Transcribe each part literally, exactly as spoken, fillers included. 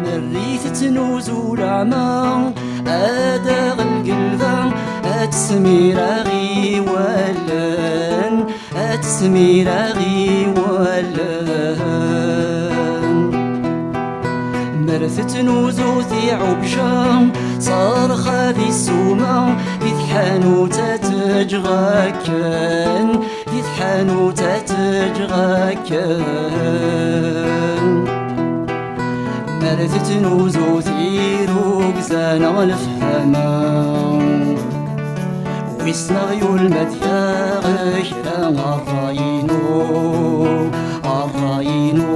Amerrit tettnuzu leɛma, ad aɣ lgelba, ad tesmiraɣ i wallen, ad tesmiraɣ i wallen. Mer tettnuzu tiɛubca, ṣerxa di ssuma, di tḥanut ad teǧǧ akken, di tḥanut ad teǧǧ akken. Mer tettnuzu tirugza neɣ lefhama, wissen aɣyul ma d-yaɣ kra, ṛṛay-inu, ṛṛay-inu.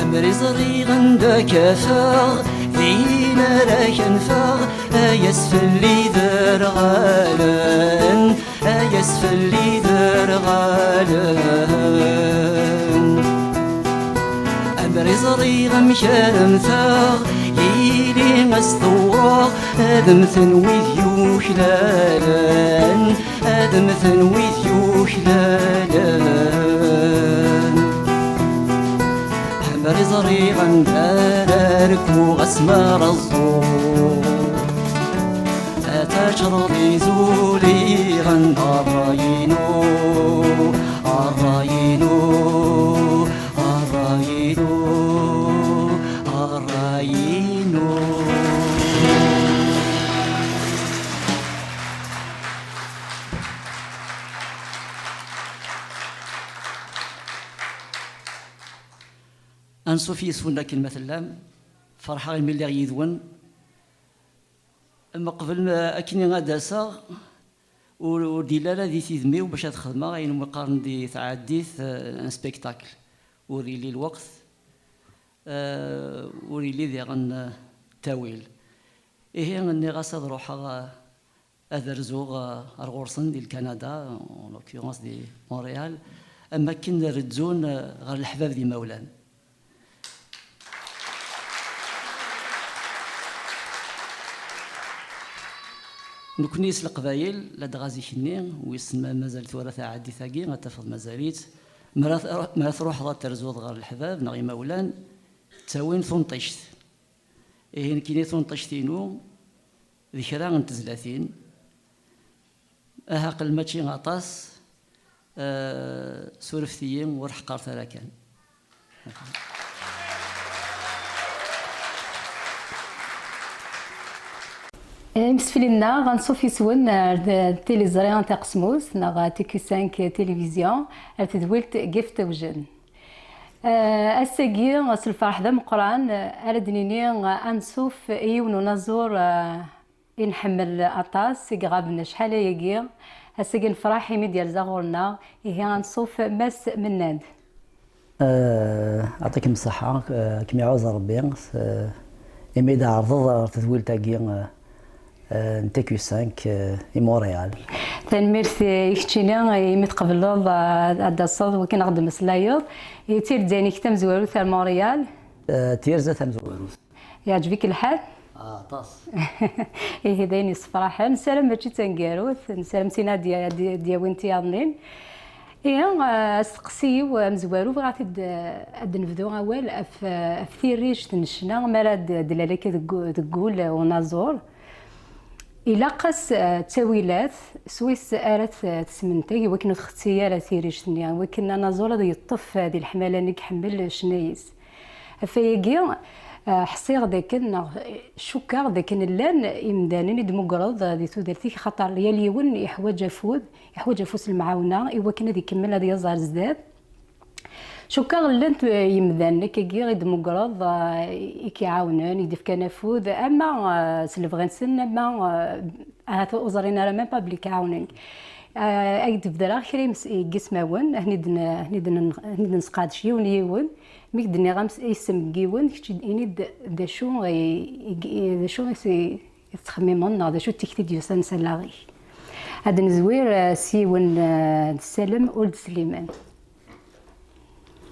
Amer i ẓriɣ anda k-afeɣ, din ara k-anfeɣ, ay ass fell-i derɣalen, ay ass fell-i derɣalen. Amer i ẓriɣ amek ara mmteɣ, yili ass tewweɣ, ad mmten wid yuklalen, ad mmten wid yuklalen. Amer i ẓriɣ anda ara rkuɣ asmi ara ẓẓuɣ, ad tacreḍ izuliɣen, ṛṛay-inu, ṛṛay-inu, ṛṛay-inu, ṛṛay-inu. Ansuf yis-wen akken ma tellam. Ferḥeɣ imi lliɣ yid-wen. Meqbel ma, akken ad d-aseɣ, ur, ur d-yelli ara di tidmi-w bac ad xedmeɣ ayen umi qqaren di tɛaddit, eh, un spectacle. Ur yelli lweqt, eh, ur yelli diɣen, eh, ttawil. Ihi, nniɣ-as ad ruḥeɣ, eh, ad rzuɣ, eh, ar ɣur-sen di Lkanada, en l'occurrence di Montréal, am wakken rezzun, eh, ɣer leḥbab d imawlan. Nekni s Leqbayel, ladɣa zik-nni, wissen ma mazal tura taɛaddit-agi, ad tafeḍ mazal-itt. Mi ara t-, mi ara truḥeḍ ad terzuḍ ɣer leḥbab neɣ imawlan, ttawin tunṭict. Ihi nekkini tunṭict-inu d kra n tezlatin. Aha, aql mačči aṭas, eh, surfet-iyi, ur ḥeqqret ara kan. Imseflin-nneɣ, anṣuf yes-wen ar d-, tiliẓri taqesmut neɣ T Q cinq Télévision ar tedwilt n Yift Tawjen. Eh, ass-agi, s lferḥ d ameqqran, eh, ara d-nini, eh, anṣuf i yiwen unaẓur, eh, i nḥemmel aṭas, i iɣaben acḥal ayagi. Ass-agi nefṛeḥ imi d-yerza ɣur-neɣ, ihi anṣuf Mass Mennad. Eh, aṭikem ṣṣeḥḥa, eh, kem-iɛuz Rebbi, eh, imi d-ɛerḍeḍ ɣer tedwilt-agi, eh, eh, n T Q cinq, eh, i Montréal. Tanemmirt i keččini imi tqebleḍ, eh, ad d-taseḍ wakken ad ɣ-d-temmeslayeḍ. I tirza-inek tamezwarut ar Montréal? Eh, tirza tamezwarut. Yeɛǧeb-ik lḥal? Ah, aṭas. Ihi d ayen yessefraḥen. Nessaram mačči d taneggarut, nessaram sin ad d-, ad d-, ad d-yawin tiyaḍnin. Ihi, eh, asteqsi-iw amezwaru, bɣiɣ ad t-id-, ad d-nebdu awal ɣef, ɣef tirrict n ccna, mi ara d-, d-tlal akka deg u-, deg wul unaẓur. Ilaq-as, eh, ttawilat, swis ara t-, tesmenteg, i wakken ur txetti ara tirrict-nni, i wakken anaẓur ad yeṭṭef, eh, di leḥmala-nni i iḥemmel ccna-is. Ɣef wayagi, eh, ḥṣiɣ dakken, neɣ, eh, cukkeɣ dakken llan imdanen i d-tmugreḍ, eh, di tudert-ik, xaṭer yal yiwen iḥwaǧ afud, iḥwaǧ afus n lemɛawna i wakken ad ikemmel ad yaẓ ar zdat. Cukkeɣ llant, eh, yimdanen akkagi i d-tmugreḍ, eh, i k-iɛawnen, i d-ifkan afud, ama, eh, s lebɣi-nsen, ama, eh, ahat ur ẓrin ara même pas belli k-ɛawnen. Eh, ad k-d-bedreɣ kra imes-, n yismawen, ad ten-id-n-, ad ten-id-n-, ad ten-id-nesqerdec yiwen yiwen. Mi k-d-nniɣ am-, isem n yiwen, kečč ini-d d acu i, i, i, d acu i s-, i tettxemmimeḍ, neɣ d acu d tikti d-yusan s allaɣ-ik. Ad nezwir, eh, s yiwen, eh, d Salem Uld Sliman.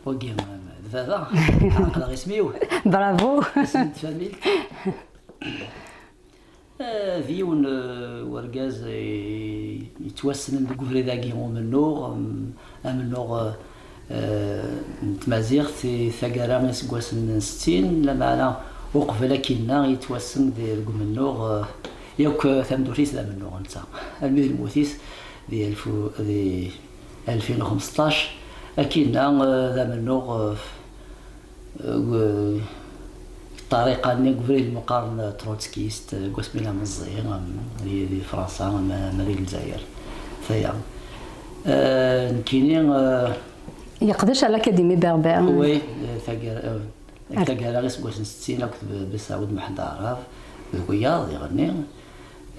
Wagi, eh, d baba. Ɛeqleɣ isem-iw. Bravo. Isem n tfamilt. Eh, d yiwen, eh, wergaz, eh, yettwassnen deg ubrid-agi umennuɣ, em, amennuɣ, eh, eh, n tmaziɣt i taggara iseggasen n settin, lameɛna uqbel akkinna yettwassen di, deg umennuɣ, eh, yakk, eh, tameddurt-is d amennuɣ netta. Armi d lmut-is di alfu, di alfin u xemseṭṭac, akkinna, eh, d amennuɣ, eh, deg ṭṭariqa-nni deg ubrid lmuqaren trotskist, deg wasmi la meẓẓi, am, di, di Fransa, am, ama di Lezzayer. Taya. Eh, nekkini, eh, yeqdec ar l'Académie Berbère. Oui, eh, taggara, eh, taggara iseggasen settin akked B-, Besaɛud Meḥmed Aɛrab, d wiyaḍ iɣenni.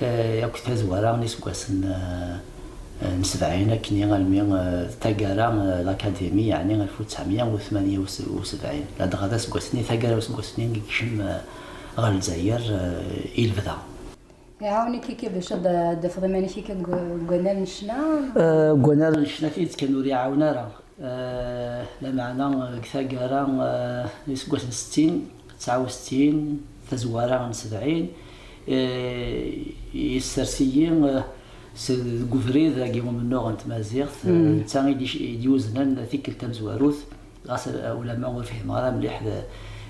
Eh, akked tazwara n iseggasen, eh, eh, n sebɛin akkenni almi, eh, d taggara, eh, l'Académie, yeɛni alef u tesɛemya u tmanya u sebɛin. Ladɣa d aseggas-nni, taggara n useggas-nni i yekcem, eh, ɣer Lezzayer, eh, i lebda. Iɛawen-ik akka bac ad d-, ad d-tafeḍ iman-ik akka deg, deg wannar n ccna? Eh, deg wannar n ccna, tidet kan ur iɛawen ara. Eh, lameɛna, eh, deg taggara, eh, n iseggasen settin, tesɛa u settin, tazwara n sebɛin, eh, yessers-iyi, eh, s-, deg ubrid-agi umennuɣ n tmaziɣt, eh, netta i d-, i d-yuznen tikkelt tamezwarut, ɣas, eh, ulamma ur fhimeɣ ara mliḥ d,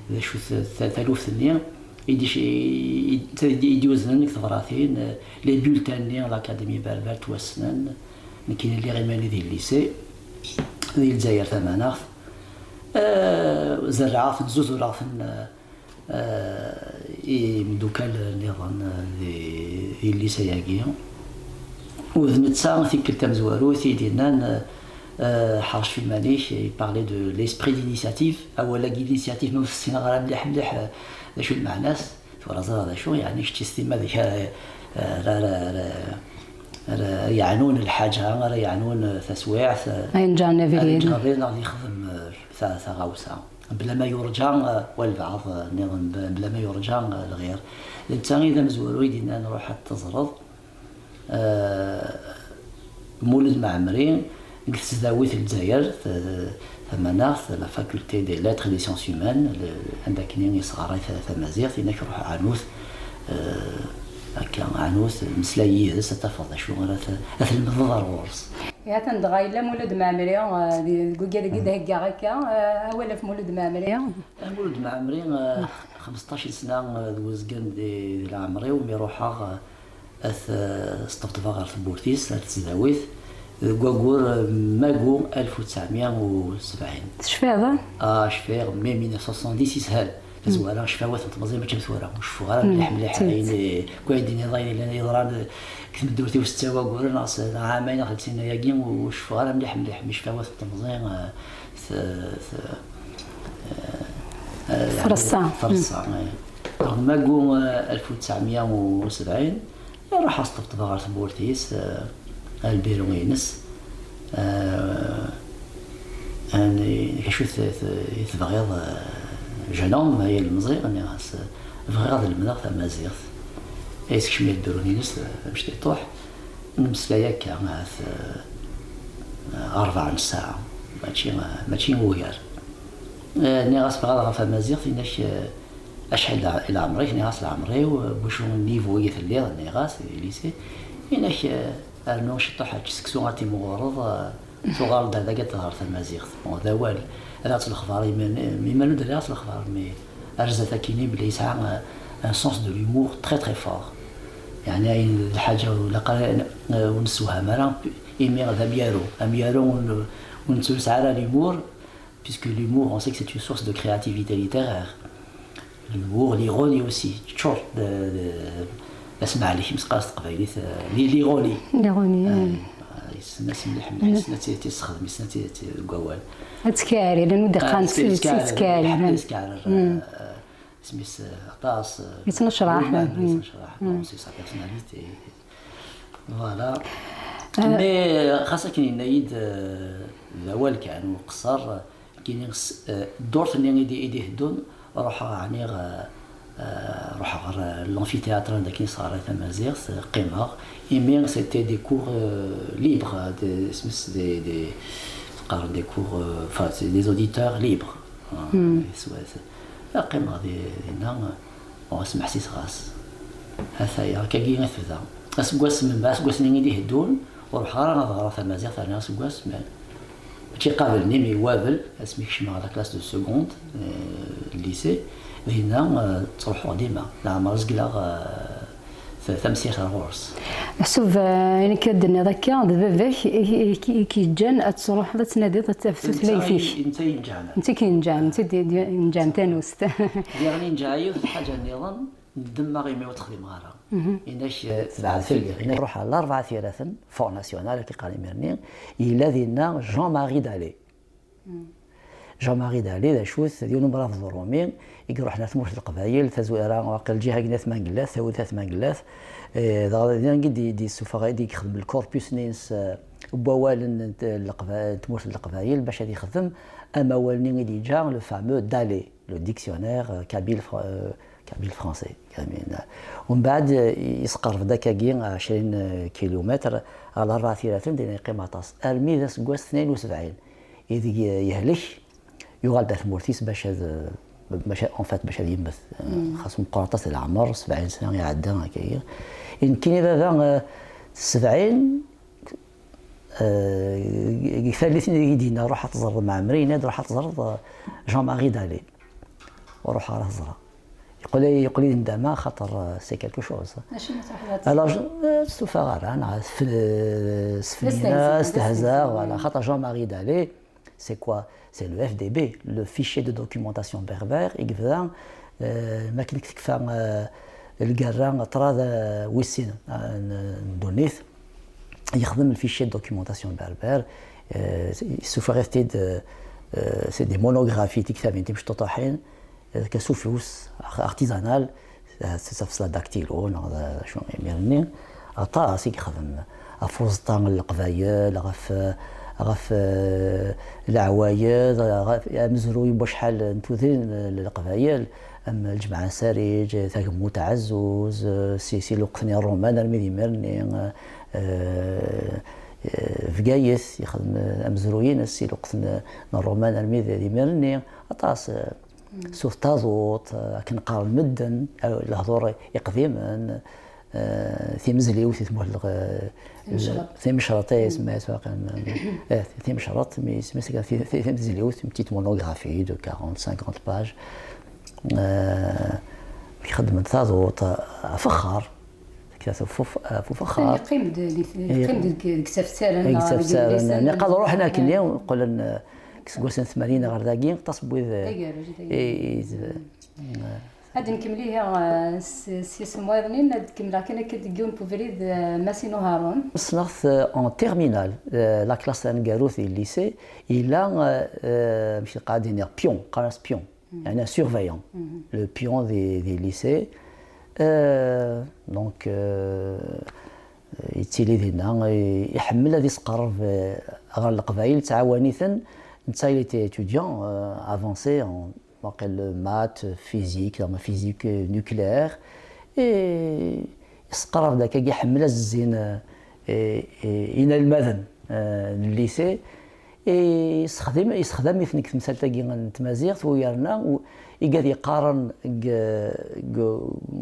d acu t-, t-, taluft-nni, i d-, i, i, i d-yuznen deg tebratin, eh, les bulletins-nni, l'Académie Berbère ttwassnen. Nekkini lliɣ iman-i di lycée, di Lezzayer Tamaneɣt. Eh, zerrɛeɣ-ten, zuzureɣ-ten, eh, i imeddukal nniḍen, eh, di, di lycée-agi. U d netta, tikkelt tamezwarut i d-yennan, eh, eh, ḥerrec f iman-ik, il parlait de l'esprit d'initiative. Awal-agi, l'initiative, ma ur ssineɣ ara mliḥ mliḥ, eh, d acu lmeɛna-s. Tura ẓriɣ d acu, yeɛni kečč s timmad-ik ara, ara, ara, ara, ara yeɛnun lḥaǧa, ara yeɛnun taswiɛt, ayen ǧǧaren abrid. Ayen ǧǧaren abrid neɣ ad yexdem, eh, ta-, taɣawsa. Bla ma yurǧa, eh, walbeɛḍ, eh, nniḍen, b-, bla ma yurǧa, eh, lɣir. D netta i d amezwaru i d-yennan ruḥ ad t-teẓreḍ. Eh, Mulud Mɛemmri, deg tesdawit n Lezzayer, t-, tamaneɣt, la faculté des lettres et des sciences humaines, le-, anda akken i yesɣaray ta-, tamaziɣt, yenna-k ruḥ ɛanut, eh, akka, ɛanut, meslay yid-s, ad tafeḍ d acu ara t-, ad tlemdeḍ ar ɣur-s. Atan dɣa yella Mulud Mɛemmri, eh, di-, deg wigad i d-heggaɣ akka, eh, awal ɣef Mulud Mɛemmri. Mulud Mɛemmri, eh, xmesṭac n sna, eh, d wezgen di, di leɛmer-iw, mi ruḥeɣ, eh, ad t-, eh, sṭebṭbeɣ ɣer tewwurt-is, ar tesdawit, deg waggur, eh, magu alef u tesɛemya u sebɛin. Tecfiḍ, a? Ah, cfiɣ, mai mille neuf cent soixante-dix yeshel. Tazwara, ccfawat n temẓi mačči am tura, ur ceffuɣ ara mliḥ mliḥ. Ayen, kul ayen d-tiniḍ, ayen yellan yeḍran deg tmeddurt-iw setta wagguren neɣ s neɣ ɛamayen neɣ tlata-yagi, ur ceffuɣ ara mliḥ mliḥ mi ccfawat n temẓi, eh, t- t- eh, eh, treṣṣa. Treṣṣa, eh. Donc, magu, eh, alef u tesɛemya u sebɛin, iruḥ-as ṭebṭbeɣ ɣer tmurt-is, eh, ar lbiru-ines. Eh, ani, acu t- t- i tebɣiḍ, eh, jeune homme, ay ilemẓi? Nniɣ-as, eh, bɣiɣ ad lemdeɣ tamaziɣt. Ay sekcem i lbiru-ines, eh, amecṭiṭuḥ, nemmeslay akka, ahat, eh, rebɛa n ssaɛa, mačči, eh, mačči ugar. Eh, nniɣ-as bɣiɣ ad ɣreɣ tamaziɣt, yenna-k, eh, acḥal i leɛmer-ik? Nniɣ-as leɛmer-iw, eh, wacu niveau i telliḍ? Nniɣ-as, di lycée. Yenna-k, eh, rnu ciṭuḥ, ečč seksu ad timɣureḍ, eh, tuɣaleḍ ar dagi ad teɣreḍ tamaziɣt. Bon, d awal, ad aɣ-tt lexbar, iman-, iman ur d-rriɣ aɣ-tt lexbar, mais ar zdat akkin belli yesɛa, eh, un sens de l'humour très très fort. Yeɛni ayen d lḥaǧa ur ilaq ara, eh, ur nessewham ara, imi d amyaru, amyaru ur n- ur nettu nesɛa ara l'humour, puisque l'humour, on sait que c'est une source de créativité littéraire. L'humour, l'ironie aussi, teččur d, d, d asmeɛlek, mi s-qqaren s teqbaylit, eh, li- l'ironie. L'ironie, eh, eh. Yessen-as mliḥ mliḥ, yessen ad tt-, ad tt-yessexdem, yessen ad tt-, ad tt-, deg wawal. Ad tkeɛri, llan ur d-iqqaren s- s- tkeɛri, tkeɛri, llan. Yeḥb-, tkeɛri, eh, isem-is, eh, aṭas, eh, yettnecraḥ, yettnecraḥ, bon, c'est sa personnalité. Voilà. Mais xas akken yenna-yi-d, eh, d awal kan, uqeṣṣer, kini s- eh, ddurt-nni i d- i d-iteddun, ruḥeɣ, ɛni, eh, eh, ruḥeɣ ɣer, eh, l'amphithéâtre anda akken i s-ɣray tamaziɣt, eh, qqimeɣ. Imi c'était des cours, eh, libres, des, isem-is des, des, qqaren des cours, eh, enfin, c'est des auditeurs libres. Ah, s- s- qqimeɣ di- dinna. Bon, asmeḥsis ɣas. Ataya, akkagi i tebda. Aseggas, membeɛd aseggas-nni i d-iteddun, ur ruḥeɣ ara ad ɣreɣ tamaziɣt, rniɣ aseggas, mais mačči qabel-nni, mais wabel, asmi kecmeɣ la classe de seconde, euh, lycée, dinna, euh, ttruḥuɣ dima. Leɛmer zegleɣ, euh, t- tamsirt ar ɣur-s. Meḥsub, eh, ayen akka d-tenniḍ akka, d baba-k i, i, i, i k-yeǧǧan ad truḥeḍ ad tnadiḍ ad taf tutlayt-ik. Netta i, netta i yenǧan. Netta i k-yenǧan, netta i d-, d-, yenǧan tanust. Diɣen yenǧa yiwet lḥaǧa nniḍen, Nedmeɣ imi ur t-xdimeɣ ara. Inak, eh, tebɛed fell-i. Inak ruḥ ɣer Larebɛa Tiraten, Fort National, akken qqaren imir-nni, yella dinna Jean-Marie Dalé. Jean-Marie Dalé, d acu-t? D yiwen umrabeḍ uṛumi i iruḥen ar tmurt n Leqbayel, tazwara, waqil lǧiha-agi n At Mangellat, tawit At Mangellat. Eh, dɣa dinna i d-, i d-yessufeɣ, i d-yexdem lkurpus-nni-ines, eh, n wawalen n t-, Leqba-, n tmurt n Leqbayel, bac ad yexdem amawal-nni i d-yeǧǧa, le fameux Dalé, le dictionnaire, euh, kabyle, fr-, euh, kabyle français. Umbeɛd, eh, yesqerreb-d akkagi ɛecrin kilumetr ɣer Larebɛa Tiraten, dinna yeqqim aṭas. Armi d aseggas tnayen u sebɛin, ideg yehlek, yuɣal-d ar tmurt-is bac ad, bac ad, en fait, bac ad yemmet. Xas meqqer aṭas di leɛmer, sebɛin sna iɛedda akkagi. I nekkini baba, eh, sebɛin, eh, deg tallit-nni i d-yenna, "Ruḥ ad teẓreḍ Mɛemmri", yenna-d, "Ruḥ ad teẓreḍ, eh, Jean-Marie Dalé." Ur ruḥeɣ ara ad t-ẓreɣ. Yeqqel, yeqqel-iyi-d nndama, xaṭer, euh, c'est quelque chose. Acimi ur truḥeḍ ara? Alors, je, euh, ur stufaɣ ara, neɣ tf-, euh, stehzaɣ, stehzaɣ, voilà, xaṭer Jean-Marie Dalé, c'est quoi? C'est le F D B, le fichier de documentation berbère, i yebda, euh, mi akken i tekfa, euh, lgerra ṭṭrad, euh, wis sin, euh, n, n ddunit, yexdem le fichier de documentation berbère, euh, yessufeɣ-it-id, euh, euh, c'est des monographies, tiktabin timecṭuṭuḥin, Kasufi-us, artisanal, s tafesla dactylo, neɣ d acu imir-nni, aṭas i yexdem ɣef uẓeṭṭa n Leqbayel, ɣef, ɣef, eh, leɛwayed, ɣef amezruy n wacḥal n tudrin n Leqbayel, am Lǧemɛa n Sariǧ, Tagemmunt Ɛezzuz, si, si lweqt n Iṛuman armi d imir-nni, eh, eh, Bgayet, yexdem amezruy-ines si lweqt n, n Iṛuman armi d, d imir-nni, aṭas, eh, Sut taḍuṭ, eh, akken qqaren medden, eh, lehdur iqdimen, eh, timezliwt i tmurt n Leq-, eh, Timecreḍt. Timecreḍt, eh, isem-is waqil, eh, Timecreḍt, mi isem-is ti-, ti-, timezliwt, une petite monographie de quarante, cinquante pages. Eh, xedmen taḍuṭ, eh, afexxar. Tekra ɣef uf-, ɣef ufexxar. Yeqqim-d di, yeqqim-d deg, deg isefsaren, deg isefsaren, neɣ deg yidlisen. Niqal ruḥen akkenni, qqlen, eh, Seg wass n tmanyin ɣer dagi, aṭas n wid, eh, Agerruj, d i- i- Ad nkemmel ihi, eh, s s yisem wayeḍnin, ad kemmleɣ kan akka deg yiwen n ubrid, eh, Masin Uharun. Ssneɣ-t, eh, en terminale, eh, la classe taneggarut di lycée, yella, eh, eh, amek i qqar ad iniɣ, pion, qqaren-as pion, yeɛni un surveillant, le pion di, di lycée. Eh, donc, eh, yettili dinna, i- iḥemmel ad isqerreb, eh, ɣer Leqbayel, yettɛawan-iten. Netta il était étudiant, eh, avancé en, waqil, maths, physique, la physique nucléaire. Et isqerreb-d akka, iḥemmel azzin, eh, eh, eh, inalmaden, eh, n lycée. I yessexdem, yessexdam-iten deg temsalt-agi n tmaziɣt, u yerna u- igad yeqqaren deg, deg, deg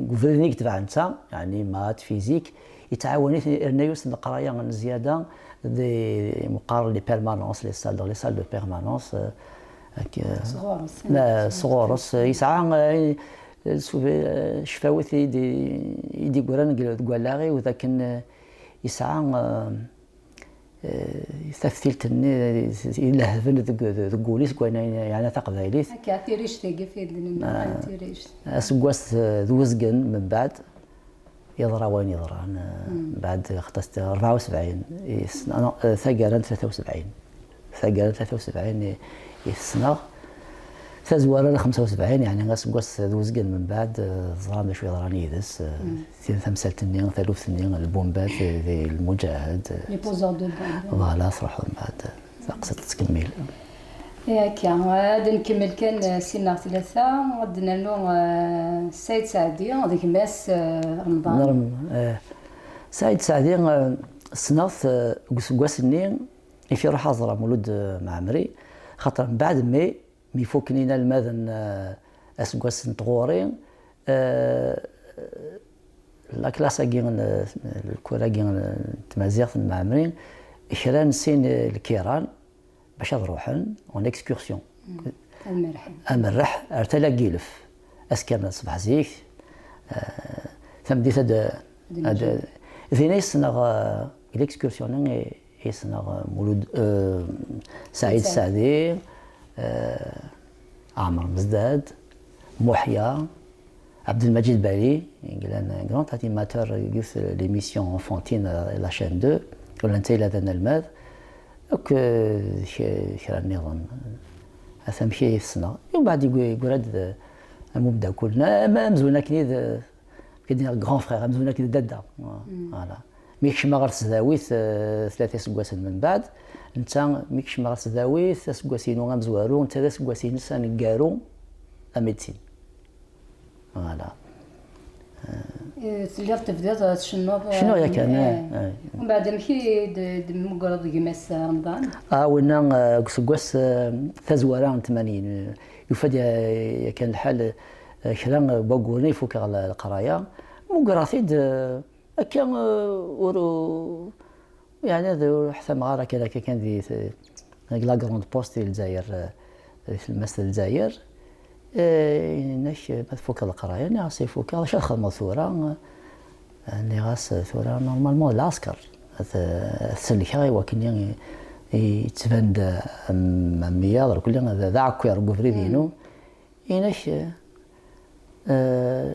ubrid-nni i yetbeɛ netta, yeɛni maths, physique, yettɛawan-iten, yerna-yasen leqraya n zzyada, di meqqar les permanences, les salles, dans les salles de permanence, eh, ak- Sɣur-s. la, sɣur-s, eh, yesɛa, eh, s- eh, ccfawit i d- i d-yeggran deg deg wallaɣ-iw, d akken, eh, yesɛa, eh, eh, taftilt-nni ilehben deg, deg wul-is, deg wayen yeɛna taqbaylit. Akka, tirect-agi f yedden-nneɣ, tirect. Aseggas, eh, d uzgen, mbeɛd yeḍra wayen yeḍran, eh, mbeɛd xeṭṭas rebɛa u sebɛin, i s- non, eh, taggara n tlata u sebɛin. Taggara n tlata u sebɛin i, i t-ssneɣ. Tazwara n xemsa u sebɛin, yeɛni aseggas d uzgen mbeɛd, eh, teẓram d acu yeḍran yid-s, eh, tin tamsalt-nni, taluft-nni, lbumbat, eh, di lmuǧahed, eh, Les poseurs de bombes. Voilà, truḥeḍ mbeɛd, eh, taqsiṭ tettkemmil. Akka, ad nkemmel kan, eh, sin neɣ tlata, ad d-nernu, eh, Saɛid Saɛdi d gma-s, eh, Remḍan. Nerm-, eh, Saɛid Saɛdi, eh, ssneɣ-t, eh, deg useggas-nni i f iruḥ ad ẓreɣ Mulud, eh, Mɛemmri, xaṭer mbeɛd mi, mi fukken inalmaden, eh, aseggas n tɣuri, eh, la classe-agi n, lkur-agi n tmaziɣt n Mɛemmri, kra n sin lkiran bac ad ruḥen en excursion. Amerreḥ. Amerreḥ ar Tala n Yilef. Ass kamel ṣṣbeḥ zik, eh, tameddit ad, ad, din i ssneɣ, eh, deg l'excursion-nni i, i ssneɣ, eh, Mulud, eh, Saɛid Saɛdi, eh, Ɛmer Mezdad, Muḥya, Abdelmajid Bali, il est un grand animateur, il a fait l'émission enfantine à la chaîne deux, ur llant ayla d analmad, akk, eh, k- kra nniḍen. Ata amek i t-ssneɣ. Umbeɛd yeggra-d, eh, am umeddakel, am- amzun akken i d, eh, akken i d grand frère, amzun akken d dadda. Voilà. Mi kecmeɣ ɣer tesdawit, eh, tlata iseggasen mbeɛd, netta mi kecmeɣ ɣer tesdawit, aseggas-inu amezwaru, netta d aseggas-ines aneggaru, la médecine. Voilà. Eh, telliḍ tebdiḍ tcennuḍ, eh, Cennuɣ yakan, eh, eh. Umbeɛd amek i d- d-temmugreḍ gma-s Remḍan? Ah, winna, eh, deg useggas, eh, tazwara n tmanyin, eh, yufa-d, eh, yakan lḥal, eh, kra n wagguren i fukeɣ le- leqraya, mmugreɣ-t-id, eh, akka, eh, ur, ur- yeɛni ad ur ḥtameɣ ara kan akka kan di, deg la grande poste di Lezzayer, eh, di tlemmast n Lezzayer. Eh, yenna-k ma tfukeḍ leqraya, nniɣ-as ifukeɣ, acu ad xedmeḍ tura? Eh, nniɣ-as tura normalement d lɛesker. Ad, ad t-sellkeɣ i wakken i, i yettban-d am, am wiyaḍ, irkelli d, d aɛekkiṛ deg ubrid-inu. Yenna-k, eh,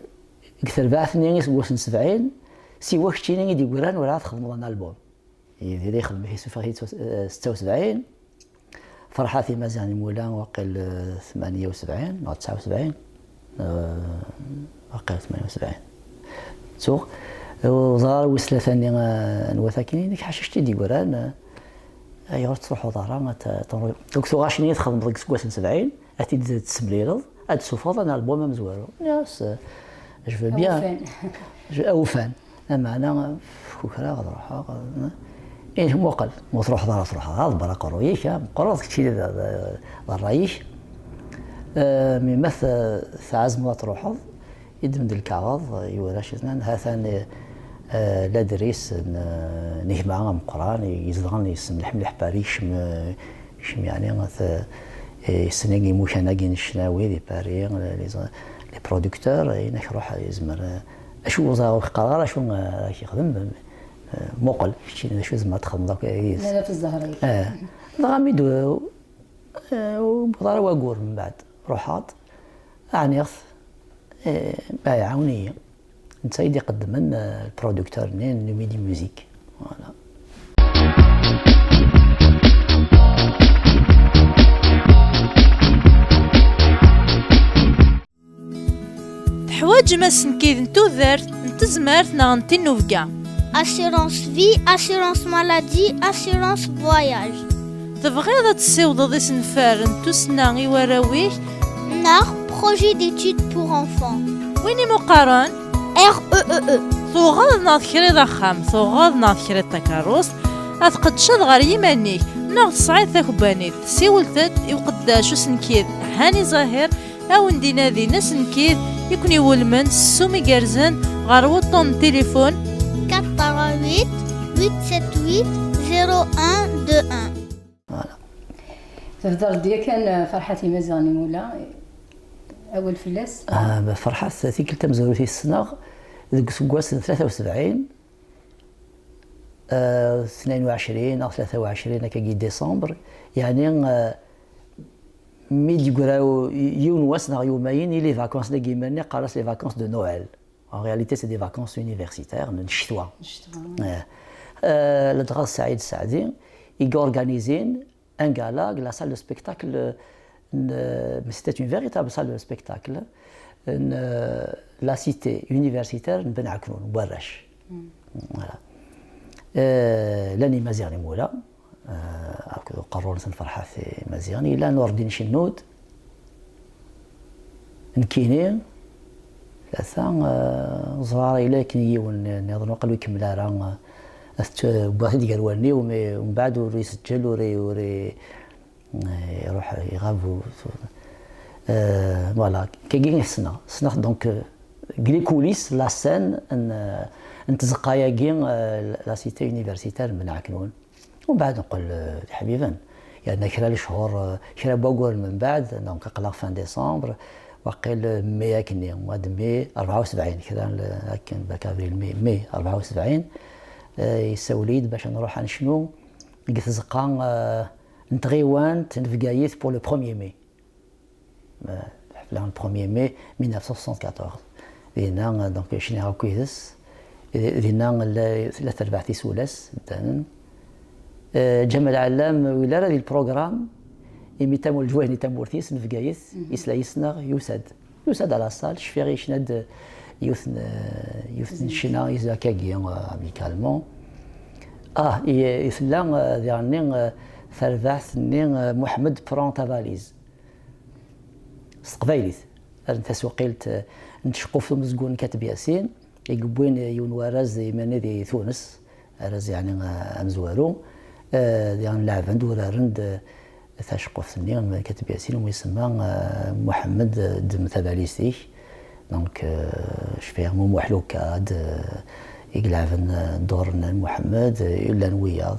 deg terbaɛt-nni iseggasen sebɛin, siwa keččini i d-yeggran werɛad txedmeḍ un album. Yidir ixdem-it, isuffeɣ-it, eh, setta u sebɛin. Ferḥat Imaziɣen Imula, waqil, eh, tmanya u sebɛin neɣ tesɛa u sebɛin, eh, waqil tmanya u sebɛin. Ttuɣ, eh, uẓar wis tlata-nni, eh, n wat akkin, inek ḥaca kečč i d-yeggran, eh, ayɣer ur tettruḥuḍ ara, ad t-, ad t-, deg tuɣac-nni i txedmeḍ deg iseggasen sebɛin, ad t-id-tessemlileḍ, ad d-tessufɣeḍ un album amezwaru. Yes, eh, je veux bien. Awufan. Je- awufan. Lameɛna, kukraɣ ad ruḥeɣ, eh, ih, muqel, ma ur truḥeḍ ara, truḥeḍ, ad ḍebber aqerruy-ik, ah, meqqreḍ keččini d, d, d ṛṛay-ik. Eh, mi ma t-, tɛezmeḍ ad truḥeḍ, iddem-d lkaɣeḍ, eh, yura citnan, ha-t-an, eh, eh, ladris n, eh, n gma ameqqran, yezedɣen, yessen mliḥ mliḥ Paris, yekcem, eh, Kcem, yeɛni, t-, eh, yessen imukan-agi n ccnawi di Paris, les, les producteurs, eh, inek ruḥ, yezmer, eh, acu ur ẓriɣ, ur k-qqareɣ ara acu, eh, ara k-yexdem, eh, muqel, keččini d acu tzemreḍ ad txedmeḍ akk yid-s. Nana f zzher-ik. Eh, dɣa mi d-, Eh, ur wwiḍ ara wagur mbeɛd. Ruḥeɣ-d, ɛniɣ-t, eh, ma iɛawen-iyi. Netta i d-iqeddmen, eh, le producteur-nni n Midi Musique. Voilà. Teḥwaǧem asenkid n tudert, n tezmert neɣ n tinubga. Assurance vie, assurance maladie, assurance voyage. Tebɣiḍ ad tessiwḍeḍ isenfaren n tussna i warraw-ik? Neɣ projet d'études pour enfants. Win imuqaren? R E E E. Tuɣeḍ neɣ tekriḍ axxam, tuɣeḍ neɣ tekriḍ takeṛṛust, ad tqeddceḍ ɣer yiman-ik, neɣ tesɛiḍ takebbanit, siwlet-d i uqeddac usenkid Hani Zahir, a wen-d-inadin asenkid i ken-iwulmen s ssum igerrzen ɣer wuṭṭun n tilifun. quatre huit huit sept huit zéro un deux un. Tebder-d yakan Ferḥat Imaziɣen Imula, awal fell-as. Ah, Ferḥat, tikkelt tamezwarut i t-ssneɣ deg useggas n tlata u sebɛin, ah, tnayen u ɛecrin neɣ tlata u ɛecrin akkagi décembre, yeɛni, ah, mi d-yeggra u- yiwen wass neɣ yumayen i les vacances dagi iman-nni, qqar-as les vacances de Noël. En réalité, c'est des vacances universitaires, n ccetwa. Eh, eh, ladɣa Saɛid Saɛdi i yorganizin un gala deg la salle de spectacle n, mais c'était une véritable salle de spectacle, n, la cité universitaire n Ben Aknoun, n warrac. Voilà. Eh, llan Imaziɣen Imula, eh, akked uqerru-nsen Ferḥat Imaziɣen, yella Nurdin Cennud, nekkini, tlata, eh, ẓriɣ yella akken yiwen nniḍen, waqil ur ikemmel ara, eh, at-, wwiɣ-t-id gar wallen-iw, mais mbeɛd ur iseǧǧel, ur i-, ur i-, eh, iruḥ, iɣab, u-, eh, voilà, akkagi i t-ssneɣ. Ssneɣ-t donc, eh, deg les coulisses, la scène, n, eh, n tzeqqa-agi, eh, la cité universitaire n Ben Aknoun. Umbeɛd neqqel, eh, d iḥbiben. Yerna kra n lechur, eh, kra n wagguren mbeɛd, donc aql-aɣ fin décembre, waqil, eh, mai akkenni, mois de mai rebɛa u sebɛin, kra n l-, akken, bac avril, mai, mai rebɛa u sebɛin, eh, yessawel-iyi-d bac ad nruḥ ad necnu deg tzeqqa, eh, n tɣiwant n Bgayet pour le premier mai. Eh, lḥefla n premier mai mille neuf cent soixante-quatorze. Dinna, eh, donc, cniɣ akk yid-s. Eh, dinna, la, tella terbaɛt isulas, ddanen. Eh, Ǧamal Ɛellam, ur yelli ara di lprogram, imi tamurt, lǧwayeh-nni tamurt-is, n Bgayet, yesla yis-neɣ, yusa-d. Yusa-d à la salle, cfiɣ yecna-d yiwet n, yiwet n ccna, akkagi, eh, amicalement. Ah, i, i tella, eh, diɣenni, eh, terbaɛt-nni, eh, Mohamed prend ta valise. S teqbaylit, ar n tasuqilt, eh, n tceqquft umezgun n Kateb Yasin, i yewwin yiwen warraz iman-nni di Tunes, arraz yeɛni, eh, amezwaru, eh, diɣen leɛben-d, uraren-d, eh, taceqquft-nni n Kateb Yasin, umi isemma, eh, Muḥemmed, eh, ddem tabalizt-ik. Donc, eh, cfiɣ Mumuḥ Lukad, eh, i ileɛben, eh, ddur n Muḥemmed, eh, llan wiyaḍ.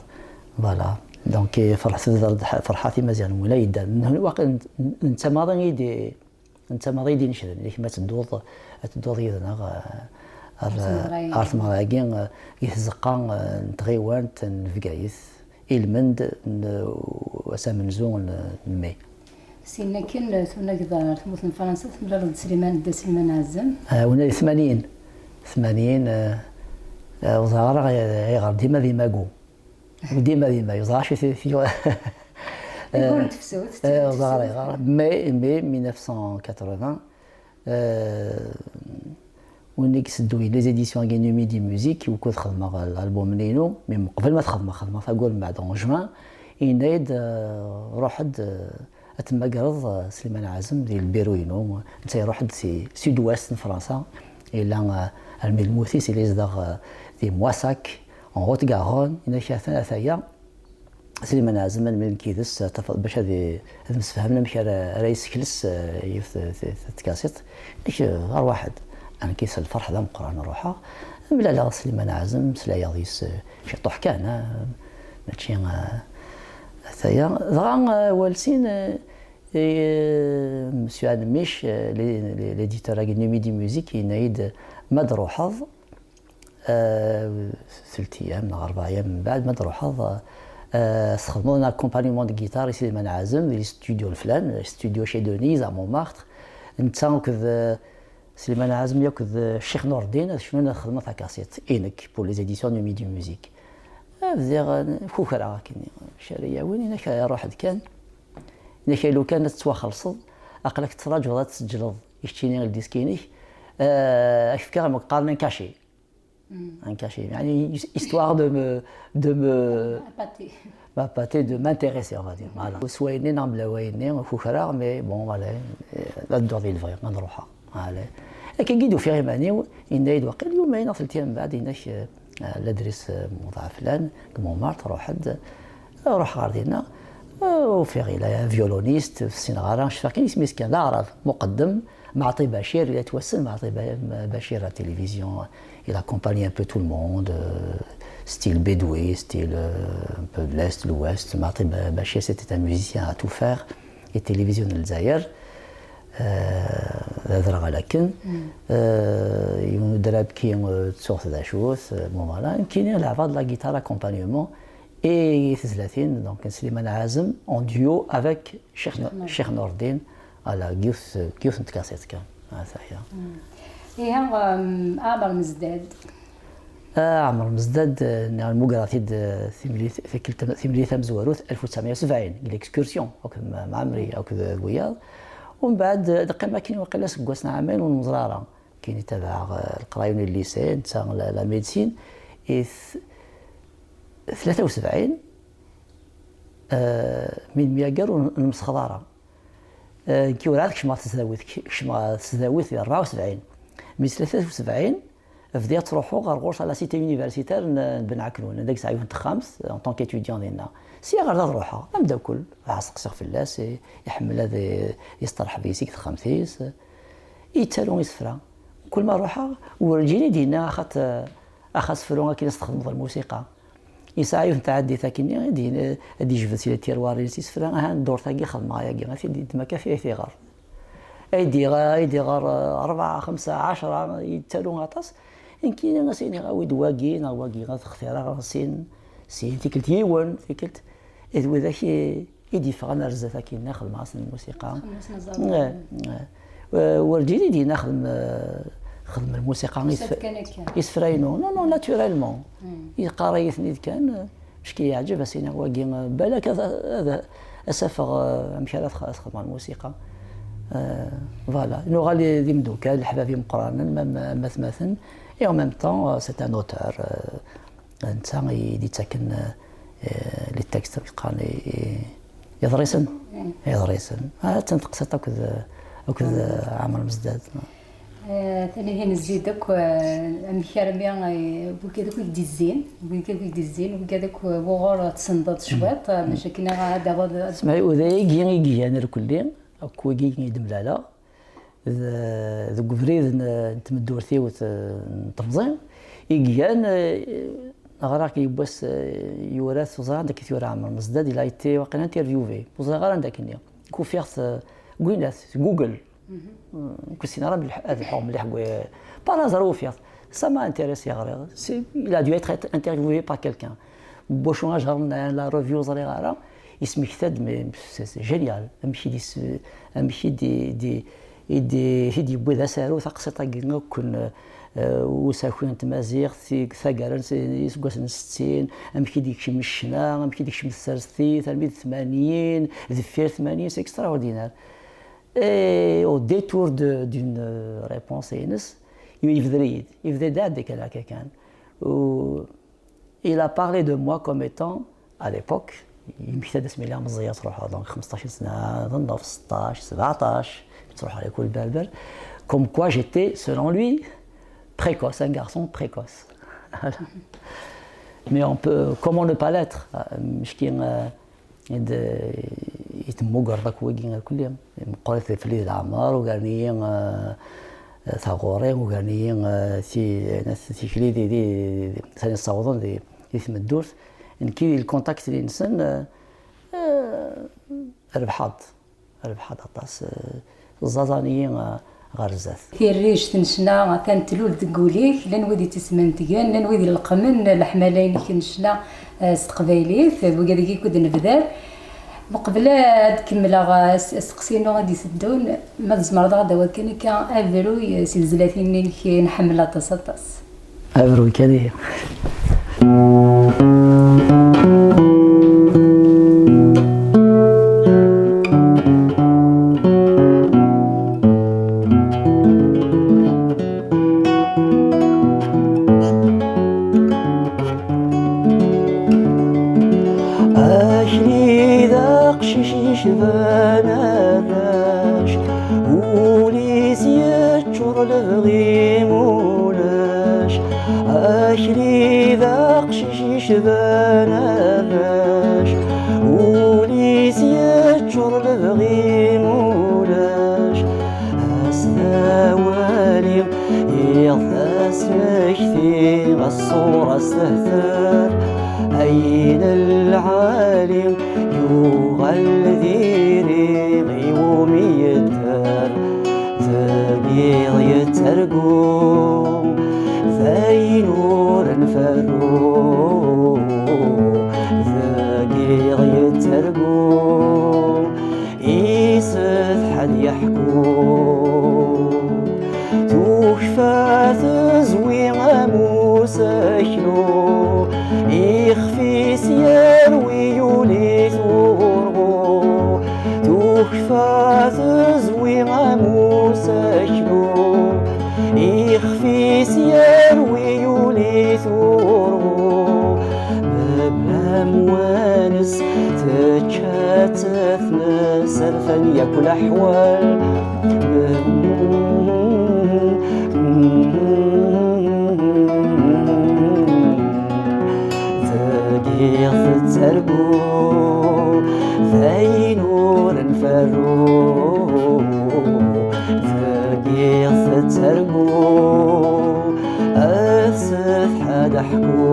Voilà. Donc, eh, ferḥ-, tebder-d ḥ-, Ferḥat Imaziɣen Imula yeddan. Waqil n-, n-, netta maḍi i d-, netta maḍi i d-inecden. Yak ma tedduḍ, ad tedduḍ yid-neɣ, eh, ar, ar tmeɣra-agi, eh, i tzeqqa, eh, n tɣiwant n Bgayet, ilmend n, eh, ass amenzu n, n mai. Syin akken, eh, tunaged ar tmurt n Fransa, temlaleḍ d Sliman, Dda Sliman Ɛazem. Eh, wina di tmanyin. Tmanyin, eh, eh, ur ẓriɣ ara ay-, ayɣer dima di Magu. Dima, dima, ur ẓriɣ acu ti-, ti-, Ugur n tefsut, eh, ur ẓriɣ ara ayɣer. Mai, mai mille neuf cent quatre-vingts, eh, win i isedduyen les éditions-agi n Midi Musique, wukud xedmeɣ l'album-nni-inu, mais qbel ma t-xedmeɣ, xedmeɣ-t ayyur mbeɛd en juin, yenna-yi-d, eh, ruḥ-d, eh, ad temmagreḍ, eh, Sliman Ɛazem di lbiru-inu. Netta iruḥ-d si sud-ouest n Fransa, yella, eh, armi d lmut-is, yella yezdeɣ, eh, di Moissac, en Haute-Garonne, yenna-k atan ataya, Sliman Ɛazem, ad nmel nekk yid-s, ad tafeḍ bac ad i-, ad msefhamen amek ara, ara yessekles, eh, yiwet t-, t-, tkasiṭ. Nekk, eh, arwaḥ-d. Nekk s lferḥ d ameqqran ruḥeɣ, mlaleɣ Sliman Ɛazem, meslayeɣ yis, eh, ciṭuḥ kan, ah, mačči, eh, ataya. Dɣa, eh, awal sin, eh, eh, Monsieur Anemic, eh, l-, l-, l'éditeur-agi n Midi Musique, yenna-yi-d ma d-ruḥeḍ, eh, telt ayyam neɣ rebɛ ayyam mbeɛd, ma d-ruḥeḍ, eh, Euh, sxedmeɣ un accompagnement de guitare i Slimane Azem di studio leflan, studio chez Denise à Montmartre. Netta akked, euh, Slimane Azem akked, euh, Ccix Nordin ad cnun ad xedmen takasiṭ i nekk pour les éditions du Midi Musique. Ah, bdiɣ, euh, kukreɣ akken, acu ara yawin, inak, euh, ruḥ-d kan. Inak, lukan ad tettwaxelṣeḍ, aql-ak tettraǧuḍ ad tseǧleḍ i keččini ldisk-inek. Euh, ad k-fkeɣ amek qqaren un cachet. Un cachet, يعني, histoire de me, de me, Appâté. M'appâter, de m'intéresser, on va dire. Voilà. S wayenni neɣ mebla wayenni, kukreɣ, mais bon, voilà, euh, ad dduɣ di lebɣi, ad ruḥeɣ. Voilà. Akken i d-ufiɣ iman-iw, yenna-yi-d waqil yumayen neɣ telt ayyam mbeɛd, yenna-k, euh, ladris, euh, muḍeɛ flan, deg Montmartre, ruḥ-d, euh, ruḥ ɣer dinna, euh, ufiɣ ila un violoniste, ur ssineɣ ara, cfiɣ kan isem-is kan, d aɛrab, Muqeddem, Maɛṭi Bacir, il a été wassen Maɛṭi Ba-, Bacir à la télévision, il accompagne un peu tout le monde, euh, style bédoué, style, euh, un peu de l'Est, l'Ouest. Maɛṭi Ba-, Bacir, c'était un musicien à tout faire, i télévision n Lezzayer, euh, d adreɣ alakken, euh, yiwen udrabki, euh, ttuɣ d acu-t, euh, bon voilà, nekkini leɛbeɣ de la guitare accompagnement, et tezlatin, donc Slimane Azem en duo avec Cheikh, Cheikh Nordin. Ala, yiwet, yiwet n tkasiṭ kan. Ah, ça y est. Iha, um, Ɛmer Mezdad. Ah, Ɛmer Mezdad, euh, nniɣ, mmuggreɣ-t-id, euh, timlilit, tikkelt, timlilit tamezwarut, alef u tesɛemya u sebɛin, deg l'excursion, akked Ma-, Mɛemmri, akked, euh, wiyaḍ. Umbeɛd, euh, d-qqim akken waqila aseggas neɣ ɛamayen ur nẓer ara. Akken i tabaɛeɣ, euh, leqraya n lycée, netta la, la médecine, et th-, tlata u sebɛin, euh, mi nemyagger ur n-, nemsexḍ ara. Euh, nekki werɛad kecmeɣ tesdawit, k-, kecmeɣ tesdawit di rebɛa u sebɛin. Mi s tlata u sebɛin, bdiɣ ttruḥuɣ ɣer ɣur-s à la cité universitaire n, n Ben Ɛeknun, anda i yesɛa yiwet n texxamt, en tant qu'étudiant dinna. Sya ɣer da ad ruḥeɣ, d ameddakel, ad seqsiɣ fell-as, i-, iḥemmel ad i-, yesterḥeb yis-i deg texxamt-is. Yettaru isefra. Kul ma ruḥeɣ, werǧin i d-yenna axat, axat sefru akken i s-txedmeḍ lmusiqa. Yesɛa yiwet n tɛaddit akkenni, ad d-, ad d-yejbed si tiṛwarin s isefra, aha, ddurt-agi xedmeɣ ayagi, ad t-id-yeddem akka, ad t-iɣer. Ay d-iɣer, ay d-iɣer, eh, rebɛa, xemsa, ɛecra, yettaru aṭas. Nekkini ad s-iniɣ, awi-d wagi neɣ wagi, ad xtireɣ sin, sin, tikkelt yiwen, tikkelt, d widak i, i d-yeffɣen ar zdat akkin, xedmeɣ-asen lmusiqa. Xedmeɣ-asen aẓawan. Eh, eh. Eh, werǧin i d-yenna xdem, eh, xdem lmusiqa i tf-, i tefra-inu. Non, non, naturellement. Yeqqar-iyi-ten-id kan, eh, parce que yeɛǧeb, as-iniɣ wagi, eh, balak ad, ad, ad s-afeɣ, eh, amek ara tx-, ad xedmeɣ lmusiqa. Eh, voilà. Nuɣal d imeddukal, leḥbab imeqqranen, même, eh, am atmaten. Et en même temps, eh, c'est un auteur, eh, netta i d-yettaken, eh, les textes, amek qqaren, i, i, iḍrisen. Iḍrisen. Ah, attan teqsiṭ akked, akked, eh, Ɛmer Mezdad. Eh, tanihin zzid akk, eh, amek armi, eh, wigad akk i k-d-izzin, wigad akk i k-d-izzin, wigad akk wuɣur tsendeḍ cwiṭ, eh, bac akken ad d-tawiḍ. Smeɛ, d ayagi i igan irkelli, akk wigi i d-mlaleɣ. D-, deg ubrid n, n tmeddurt-iw t-, n temẓi, i igan, eh, ɣriɣ-k yiwwas, eh, yura-t, ur ẓriɣ anda k-t-yura Ɛmer Mezdad, il a été waqila interviewé, ur ẓriɣ ara anda k-nni. Ufiɣ-t, eh, deg winat, deg Google. Ur ssineɣ ara ad lḥ-, ad lḥuɣ mliḥ deg wi-, par hasard ufiɣ-t. Ça m'a intéressé, ɣriɣ. C'est, il a dû être interviewé par quelqu'un. Wacu, ajer-nni, la revue, ur ẓriɣ ara. Yesmekta-d, mais c'est, c'est génial. Amek i d-is-, amek i d-, i d-, i d-, i d-yewwi d asaru taqsiṭ-agi akk n, eh, usaku n tmaziɣt, i taggara n s-, iseggasen n settin, amek i d-yekcem ccna, amek i d-yekcem tsertit, armi d tmanyin, deffir tmanyin, c'est extraordinaire. Et au détour de, d'une réponse-ines, yebder-iyi-d, yebder-d ɛeddi kan akka kan. U-, Il a parlé de moi comme étant, à l'époque, yemmekta-d asmi lliɣ meẓẓiy, ad ruḥeɣ, donc, xmesṭac n sna, d nnef, seṭṭac, sebɛṭac, ttruḥeɣ l'école berbère, comme quoi j'étais, selon lui, précoce, un garçon précoce. Mais on peut, comment ne pas l'être, euh, meckin, euh, i d-, i temmugreḍ akk wigi irkelli. Meqqrit fell-i di leɛmer, ugaren-iyi, eh, taɣuri, ugaren-iyi, eh, ti-, tikli di, di, di, sani ssawḍen di, di tmeddurt. Nekki, lkontakt-nni-nsen, eh, eh, rebḥeɣ-d. Rebḥeɣ-d aṭas. Eh, ẓẓaẓen-iyi, eh, ɣer zdat. Tirrict n ccna atan tlul deg wul-ik, llan wid i tt-ismendgen, llan wid ileqqmen leḥmala-inek n ccna, eh, s teqbaylit, d wigad-agi i kud-nebder. Meqbel ad kemmleɣ, eh, s-, asteqsi-inu i d-iteddun, ma tzemreḍ ad d-tawiḍ kan akka abruy, eh, si tezlatin-inek i nḥemmel aṭas, aṭas. Abruy kan ihi. Akli d aqcic yecban arrac, ul-is yeččur lebɣi mulac. Akli d aqcic yecban arrac, ul-is yeččur lebɣi mulac. As d awali, iḍ d asmekti, aṣṣur as tehter, ayen lɛali yuɣal diri iwumi yedder. Deg yiḍ yettergu, d ayen ur nferru. Deg yiḍ yettergu, isetḥa ad yeḥku. Tukfa tezwi am useklu, ixef-is yerwi yuli-t urɣu. Tukfa tezwi am useklu, ixef-is yerwi yuli-t urɣu. Mebla amwanes tečča-tt tmes, rfan yakk leḥwal. Deg yiḍ tettergu, d ayen ur nferru. Deg yiḍ tettergu, ad setḥa ad ḥku.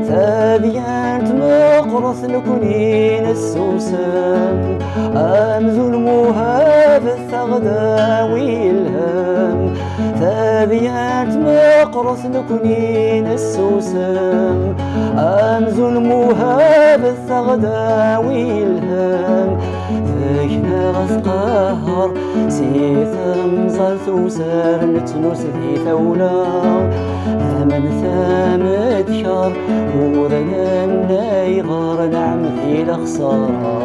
Tadyant meqqret nekni nessusem, amzun muhab taɣdawi lhem. Tadyant meqqret nekni nessusem, amzun muhab taɣdawi lhem. Deg-neɣ tqehher si temẓalt user nettnus di tawla. Amen tamedkar ur nenna ayɣer nɛem di lexsara.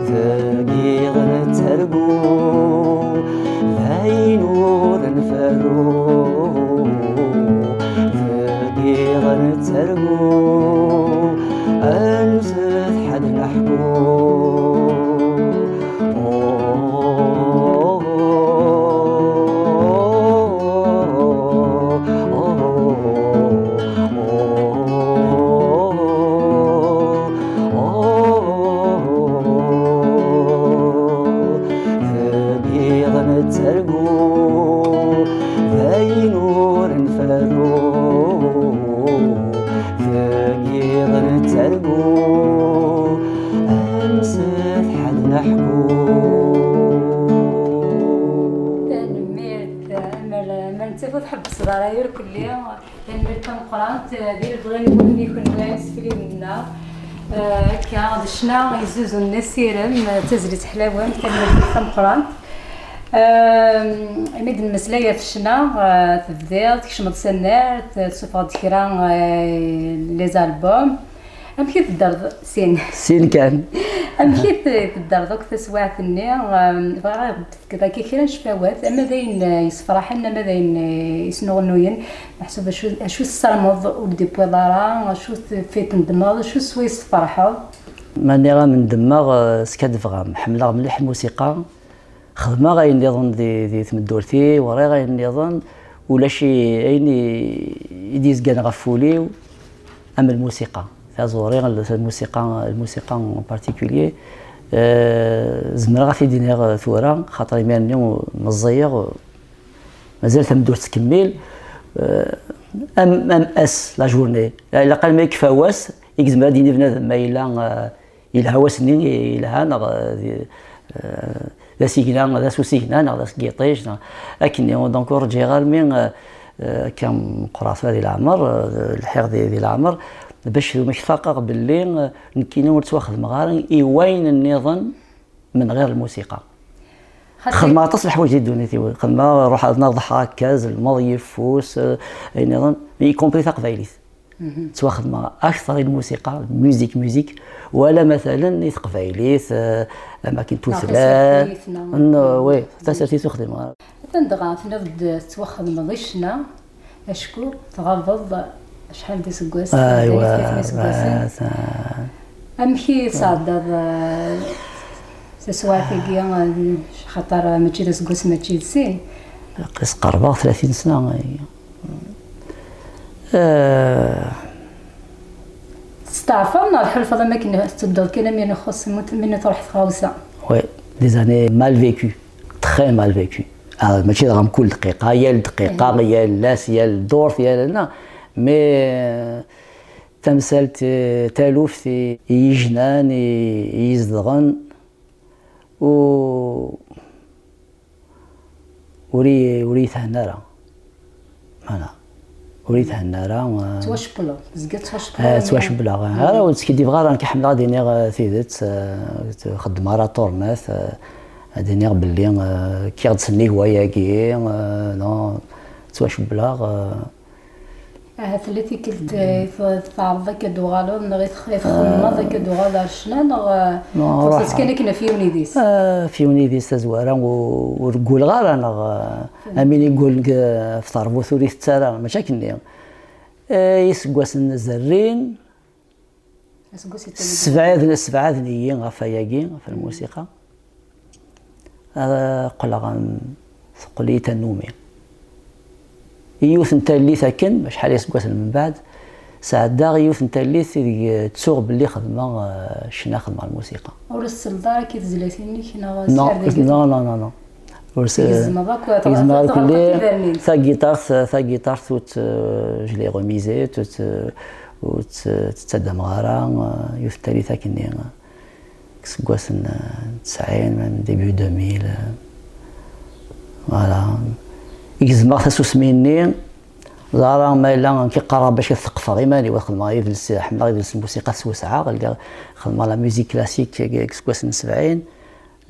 Deg yiḍ nettergu, d ayen ur nferru. Deg yiḍ nettergu, ad nsetḥa ad neḥku. Deg yiḍ nettergu, d ayen ur nferru. Deg yiḍ nettergu, ad nsetḥa ad neḥku. Tanemmirt, amer, amer nettaf ur tḥebbseḍ ara irkelli. Tanemmirt tameqqrant, eh, di lebɣi-nwen i kenwi isefliden-nneɣ. Eh, akka, d ccna yezzuzun asirem, eh, d tazlit ḥlawen, tanemmirt tameqqrant. Eh, imi d-nemmeslay ɣef ccna, eh, tebdiḍ, tkecmeḍ s annert, eh, tessufɣeḍ-d kra, eh, les albums. Amek i tedderḍ sin? Sin kan. Amek i t-, tedderḍ akk taswiɛt-nni? Em, bɣiɣ ad d-tefkeḍ akka kra n ccfawat, ama d ayen, eh, yessefraḥen, ama d ayen, eh, yesnuɣnuyen. Meḥsub acu, acu tessarmeḍ ur d-yewwiḍ ara, acu t-, fi tendmeḍ, acu s wayes tferḥeḍ? Ma nniɣ-am ndemmeɣ, eh, skaddbeɣ-am. Ḥemmleɣ mliḥ lmusiqa. Xedmeɣ ayen nniḍen di, di tmeddurt-iw, ɣriɣ ayen nniḍen, ulac i, ayen i, i d-yezgan ɣef wul-iw am lmusiqa. Taẓuri, lmusiqa, lmusiqa en particulier, eh, zemreɣ ad t-id-iniɣ tura, xaṭer imir-nni meẓẓiyeɣ, mazal tameddurt tettkemmil, eh, am, am ass, la journée. Ilaq almi yekfa wass, i yezmer ad d-yini bnadem ma yella, eh, yelha wass-nni, yelha neɣ, eh, di, eh, d asigna, d as usigna, neɣ d as yiṭij, neɣ akken. Donc ur ǧǧiɣ armi, euh, euh, akka meqqreɣ tura di leɛmer, euh, lḥiɣ di, di leɛmer, bac ad ttfaqeɣ belli, euh, nekkini ur ttwaxedmeɣ ara i wayen nniḍen من غير الموسيقى. Xedmeɣ aṭas n leḥwayeǧ di ddunit-iw. Xedmeɣ, ruḥ ad ḍḥeɣ akka, zelmeḍ yeffus, euh, ayen nniḍen, y compris taqbaylit. Ttwaxedmeɣ akteṛ i lmusiqa, musique, musique, wala matalen i teqbaylit, euh, amakin tutla. N-, oui, tasertit ur xdimeɣ ara. Atan dɣa tenniḍ-d tettwaxedmeḍ i ccna, acku tɣabeḍ acḥal d iseggasen, aywa, tlatin iseggasen. Amek i tesɛeddaḍ, euh, taswiɛt-agi, euh, xaṭer mačči d aseggas, mačči d sin? Qis qerbeɣ tlatin sna, ay. Euh, Testeɛfaḍ neɣ tḥulfaḍ am akken tettedduḍ kan am ayen ixuṣṣ mi, mi truḥ tɣawsa? Oui, des années mal vécues, très mal vécues. Ah, mačči dɣa mkul dqiqa, yal dqiqa, yal ass, yal ddurt, yal na. Mais, euh, tamsalt, euh, taluft i, i yijnan, i, i yizedɣen, u ur iyi-, ur iyi-thenna ara. Voilà. Ur iyi-thenna ara, euh, Ttwacewwleḍ, tezgiḍ ttwacewwleḍ. Eh, ttwacewwleɣ. Ara ur skiddibeɣ ara, nekk ḥemmleɣ ad iniɣ, eh, tidet, eh, ur xeddmeɣ ara ṭurnat, eh, ad iniɣ belli, eh, kkiɣ-d sennig wayagi, eh, non, ttwacewwleɣ, eh. Ahat tella tikkelt, eh, i t-, tɛerḍeḍ akka d-tuɣaleḍ, neɣ i tx-, i txemmeḍ akka d-tuɣaleḍ ar ccna, neɣ, eh, non, truḥeḍ kan akken ɣef yiwen idis? Eh, ɣef yiwen idis tazwara, u-, ur gguleɣ ara, neɣ, eh, am win iggulen deg, ɣef teṛbut ur itett ara, mačči akkenni. Eh, iseggasen zerrin, ssebɛaden, ssebɛaden-iyi ɣef wayagi, ɣef lmusiqa. Eh, qqleɣ am, teqqel-iyi tannumi. I yiwet n tallit akken, acḥal iseggasen mbeɛd, sɛeddaɣ yiwet n tallit ideg ttuɣ belli xedmeɣ, eh, ccna, xedmeɣ lmusiqa. Ur as-tselleḍ ara akka i tezlatin-nnek, neɣ? Non, non, non, non. Ur s-, tgezmeḍ akk, tɣelqeḍ akk ibernin. Tagiṭart, tagiṭart, toute, euh, je l'ai remisée, toute, euh, ur tt-, ur tt-ttaddameɣ ara, euh, yiwet n tallit akkenni, euh, seg wass n, euh, tesɛin, même début deux mille, euh, voilà. I gezmeɣ tasusmi-nni, ẓara ma yella nekk qqareɣ bac ad teqfeɣ iman-iw, ad xedmeɣ idles, ḥemmleɣ idles n lmusiqa s wesɛa, lliɣ xedmeɣ la musique classique seg wass n sebɛin.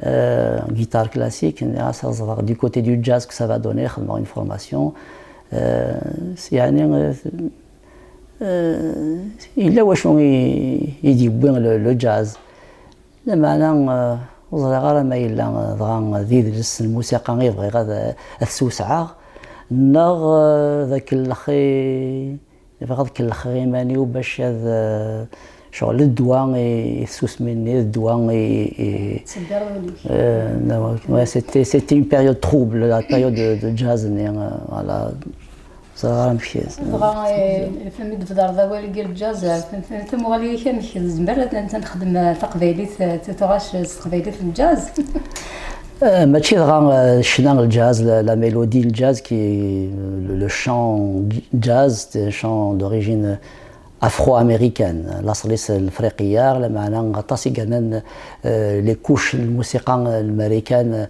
Euh, guitare classique, nniɣ-as ad ẓreɣ du côté du jazz que ça va donner, xedmeɣ une formation. Euh, s-, yeɛni, euh, euh, yella wacu i, i d-yewwi le, le jazz. Lameɛna, euh, ur ẓriɣ ara ma yella, euh, dɣa d idles n lmusiqa i bɣiɣ ad, ad t-swesɛeɣ, neɣ, euh, d akellex i, bɣiɣ ad kellexeɣ iman-iw bac ad, eh, ccɣel d ddwa i, i tsusmi-nni, d ddwa i, i, eh, non, ouais, c'était, c'était une période trouble, la période de, de jazz-nni, eh, voilà. Ẓriɣ ara amek. Dɣa, eh, mi d-tbedreḍ awal-agi n jazz, eh, tamuɣli-ik amek, tezmer ad, ad nexdem, eh, taqbaylit, eh, tuɣac s teqbaylit n jazz? Euh, mačči dɣa, euh, ccna n jazz, la, la mélodie n jazz qui, euh, le, le chant jazz, c'est un chant d'origine afro-américaine. Laṣel-is lefriqiya, lameɛna aṭas i yernan, euh, les couches n lmusiqa n Marikan, euh,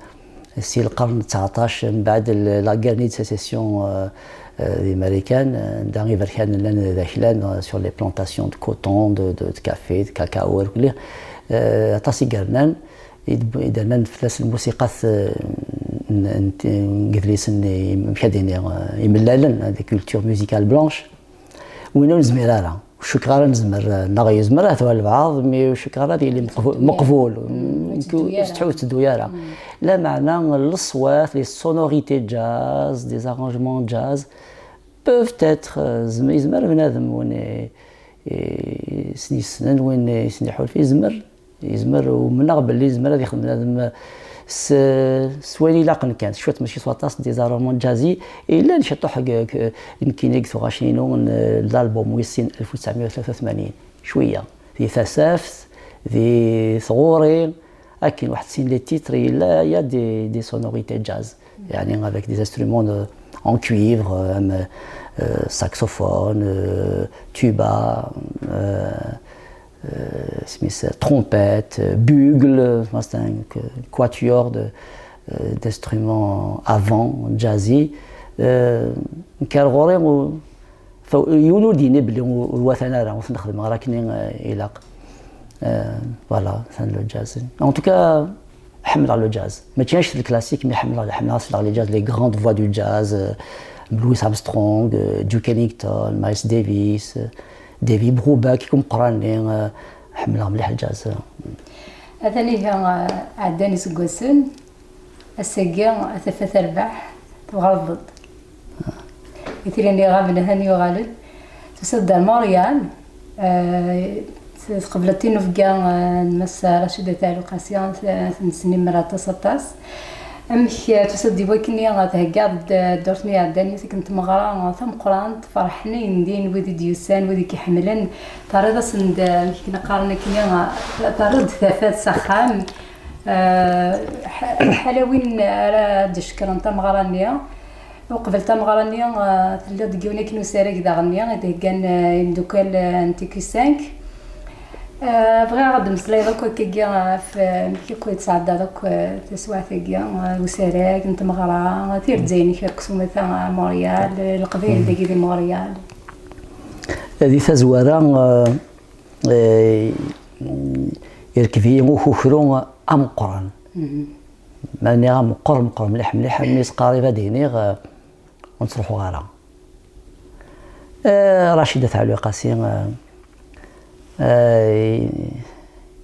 si lqern tseɛṭac, mbeɛd l-, la guerre de sécession, euh, euh, di Marikan, euh, anda iberkanen llan d aklan, euh, sur les plantations de coton, de, de, de café, de cacao, irkelli. Euh, aṭas i yernan. I d-, i d-rnan fell-as lmusiqat, eh, n, n, n yidlisen, i, amek ad iniɣ, eh, imellalen, eh, des cultures musicales blanches, win ur nezmir ara. Ur cukkeɣ ara nezmer, eh, neɣ yezmer ahat walbeɛḍ, mais ur cukkeɣ ara ad yili meqbu-, meqbul. Mm, ur tetteddu ara. Lameɛna leṣwat, les sonorités jazz, des arrangements jazz, peuvent être, eh, zem-, yezmer bnadem win i, i sen-yessnen, win i sen-iḥulfan, yezmer. Yezmer, umneɣ belli yezmer ad yexdem bnadem s, s wayen ilaqen kan, cwiṭ mačči s waṭas, des arrangements jazzy, i llan ciṭuḥ deg, deg, nekkini deg tuɣac-inu n, n l'album wis sin, alef u tesɛemya u tlata u tmanyin. Cwiya, di Tasaft, di tɣuri, akken waḥed sin les titres, yella, il y a des, des sonorités jazz, yeɛni avec des instruments de, en cuivre, euh, am, euh, saxophone, euh, tuba, euh, Smith, trompette, bugle, c'est un quatuor de, d'instruments avant, jazzy. Car ɣur-i, yiwen ur d-yenni belli ur watan ara, ur t-nexdem ara akken ilaq. Voilà, c'est le jazz. En tout cas, ḥemmleɣ le jazz. Mačči anect le classique, mais ḥemmleɣ, ḥemmleɣ ad sleɣ le jazz, les grandes voix du jazz, Louis Armstrong, Duke Ellington, Miles Davis, Davy Brubeck, i umeqqran-nni, ḥemmleɣ mliḥ le jazz. Atan ihi ɛeddan iseggasen, ass-agi a tafat terbeḥ, tɣelbeḍ. Itri-nni iɣaben han yuɣalen, tusa-d ar Montréal, tqebleḍ tinubga n Mass Racid At Ɛli Qasi, ad t-nesnemmer aṭas aṭas. Amek tusa-d i wakken theggaḍ-d ddurt-nni iɛeddan yiwet akken n tmeɣra tameqqrant, ferḥen ayendin wid i d-yusan, wid i k-iḥemmlen, terriḍ-asen-d, amek akken qqaren akkenni, terriḍ-d tafat s axxam. Ḥala win ara d-icekren tameɣra-nni. Uqbel tameɣra-nni, telliḍ deg yiwen akken usarag daɣenni i d-heggan imeddukal n T Q cinq. Bɣiɣ ad d-meslayeḍ akk akkagi ɣef amek akk i tesɛeddaḍ akk taswiɛt-agi, usarag n tmeɣra, tirza-inek akk s umata Montréal, Leqbayel dagi di Montréal. Di tazwara, irkeb-iyi ukukru ameqqran. Ma nniɣ ameqqer, meqqer mliḥ mliḥ, almi s qrib ad d-iniɣ ur nettruḥu ara. Racid At Ɛli Qasi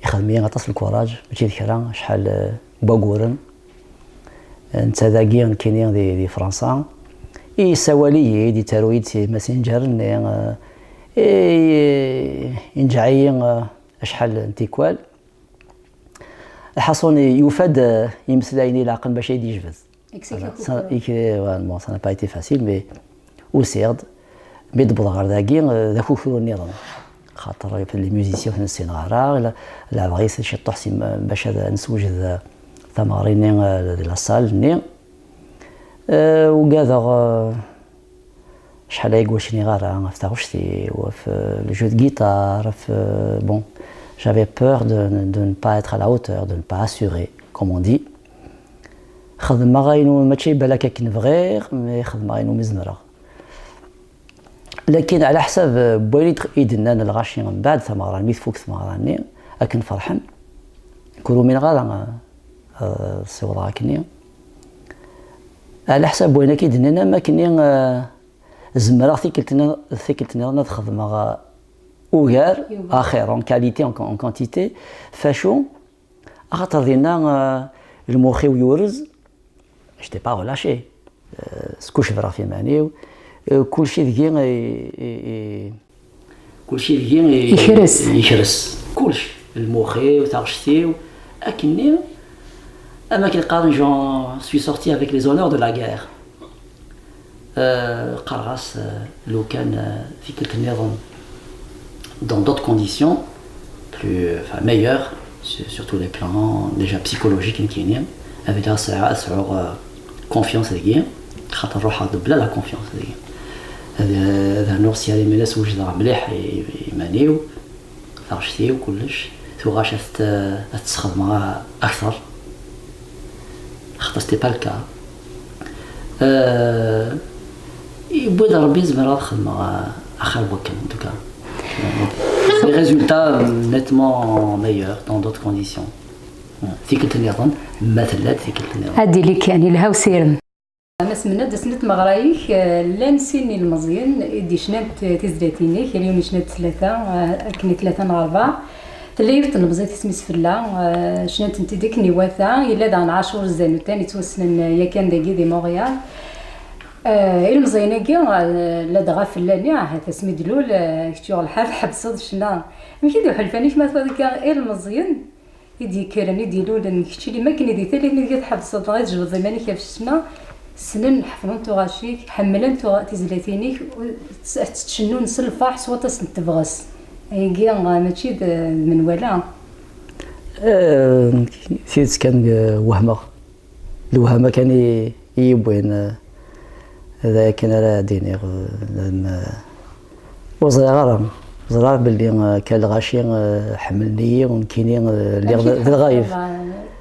ixdem-iyi aṭas lkuraj, mačči d kra, acḥal n waguren. Netta dagi nekkini di, di Fransa. Yessawal-iyi-d, yettaru-yi-d si messenger-nni, yenǧeɛ-iyi acḥal n tikwal. Lḥaṣun, yufa-d imeslayen ilaqen bac ad yi-d-yejbed. Bon, ça n'a pas été facile, mais usiɣ-d. Mi d-wwḍeɣ ɣer dagi, d akukru nniḍen. Xaṭer les musiciens ur ten-ssineɣ ara, leɛbeɣ-it ciṭuḥ bac ad neswejed tameɣri-nni di la salle-nni. Ugadeɣ acḥal ay ur cniɣ ara ɣef taɣect-iw, ɣef le jeu de guitare, ɣef, bon, j'avais peur de, de ne pas être à la hauteur, de ne pas assurer, comme on dit. Xedmeɣ ayen mačči balak akken bɣiɣ, mais xedmeɣ ayen umi zemreɣ. Lakin ɛla ḥsab n wayen i d-nnan lɣaci mbeɛd tameɣra, mi tfuk tmeɣra-nni, akken ferḥen, nekk ur umineɣ ara ad ssiwḍeɣ akkenni. Ɛla ḥsab n wayen akka i d-nnan, am akkenni zemreɣ tikkelt nniḍen ad xedmeɣ ugar, axir, en qualité, en quantité, facu, axaṭer dinna lmux-iw yurez, j'étais pas relâché. Skucebreɣ f iman-iw. Kulci deg-i, kulci deg-i yekres. Yekres. Kulci. Lmux-iw, taɣect-iw, akkenni, am akken qqaren, j'en suis sorti avec les honneurs de la guerre. Qqareɣ-as lukan tikkelt nniḍen dans d'autres conditions plus, enfin, meilleures sur, sur tous les plans, déjà psychologique, nekkini ad iliɣ sɛiɣ, ad sɛuɣ confiance deg-i, xaṭer ruḥeɣ-d bla la confiance deg-i. Ad, ad rnuɣ sya d iminas wejdeɣ mliḥ iman-iw, taɣect-iw, kullec, tuɣac ad t-, ad t-sxedmeɣ akteṛ. Xaṭer c'était pas le cas. Yewwi-d Rebbi, zemreɣ ad xedmeɣ axir n wakken, en tout cas. Des résultats nettement meilleurs dans d'autres conditions. Tikkelt nniḍen, ma tella-d tikkelt nniḍen. Ad d-tili kan, yelha usirem. Mass Mennad, ass n tmeɣra-ik, llan sin n yilmeẓyen i d-yecnan tizlatin-ik, yal yiwen yecna-d tlata, akken i tlata neɣ rebɛa. Tella yiwet n tlemẓit isem-is Fella, cnant-tent-id akken iwata, yella daɣen Ɛacur Zanutan, yettwassnen yakan dagi di Montréal. Ilmeẓyen-agi, ladɣa fell-ani, ahat asmi d-lul, kečč yuɣ lḥal tḥebseḍ ccna. Amek i d-uḥulfan-ik ma twaḍ akka ilmeẓyen i d-yekkren, i d-ilulen, kečč imi akken i di tallit-nni deg tḥebseḍ, dɣa tjebdeḍ iman-ik ɣef ccna, ssnen, ḥefḍen tuɣac-ik, ḥemmlen tuɣ-, tizlatin-ik, u-, tt-, ttcennun s lferḥ s waṭas n tebɣest. Ayagi, ah, mačči d, d menwala. Eh, tidet kan, eh, wehmeɣ. Lewhama kan i, i yi-wwin, eh, d akken ara d-iniɣ, eh, d, eh, ur ẓriɣ ara. Ẓriɣ belli, eh, kan lɣaci, eh, ḥemmlen-iyi, u nekkini, eh, lliɣ d d lɣayeb.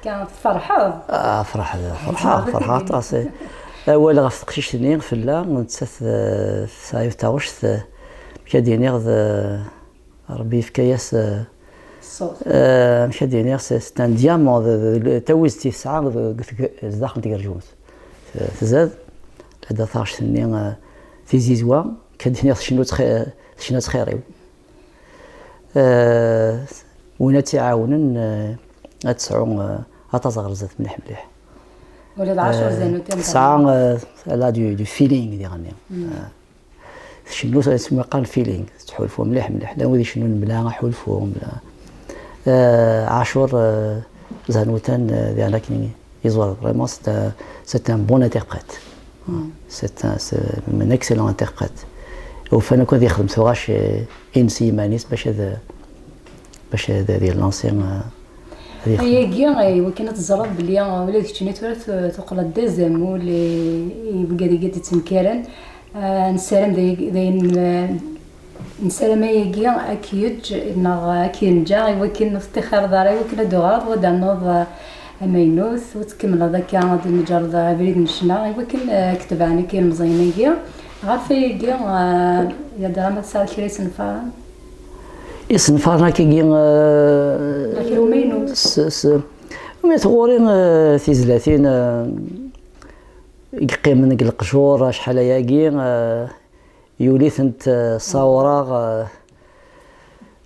Kan tferḥeḍ? Ah, ferḥeḍ, ferḥeɣ, ferḥeɣ aṭas, eh. Awal ɣef teqcict-nni, fell-a, nettat, eh, tesɛa yiwet taɣect, eh, amek ad d-iniɣ, d, eh, Rebbi yefka-yas, eh, eh, amek ad d-iniɣ, c'est, c'est un diamant, d, d, d tawizi i tesɛa deg, deg, zdaxel n tgerjumt. T-, tzad, ladɣa taɣect-nni, eh, tizizwa, amek ad d-iniɣ, tcennu ttxi-, tcennu ttxir-iw. Eh, win ad tt-iɛawnen, eh, ad tesɛu, eh, ad taẓ ɣer zdat mliḥ mliḥ. Ula d Ɛacur, eh, Zanut, tesɛa, eh, elle a du, du feeling diɣenni. Eh, tcennu s-, asmi qqaren feeling, tettḥulfu mliḥ mliḥ. Llan wid icennun mebla aḥulfu, mebla. Eh, Ɛacur, eh, Zanutan, eh, diɣen akken yeẓwer, vraiment, c'est un, c'est un bon interprète. C'est un, c'est un excellent interprète. Ufan akk ad yexdem tuɣac, eh, ines i yiman-is bac ad, bac ad, ad yelansi, eh, ad yexdem. Ayagi, eh, iwakken ad teẓreḍ belli, eh, ula d keččini tura tu-, tuqleḍ d azamul, eh, i wigad i d-yettenkaren. Eh, nessaram d ay-, d ayen, eh, nessaram ayagi ad k-yeǧǧ neɣ ad k-yenǧa iwakken ur teṭṭixxireḍ ara, iwakken ad d-tuɣaleḍ, u ad d-ternuḍ, eh, amaynut, u tkemmleḍ akka ad d-tneǧreḍ abrid n ccna, iwakken, eh, ad k-tebɛen akka ilemẓiyen-agi. Ɣef wayagi, eh, ladɣa ma tesɛiḍ kra isenfaren? Isenfaren akkagi, eh, neɣ kra umaynut? S, s, mi tɣuri, eh, tizlatin, eh, i yeqqimen deg leqjur acḥal ayagi, eh, yuli-tent, eh, ssawreɣ, eh,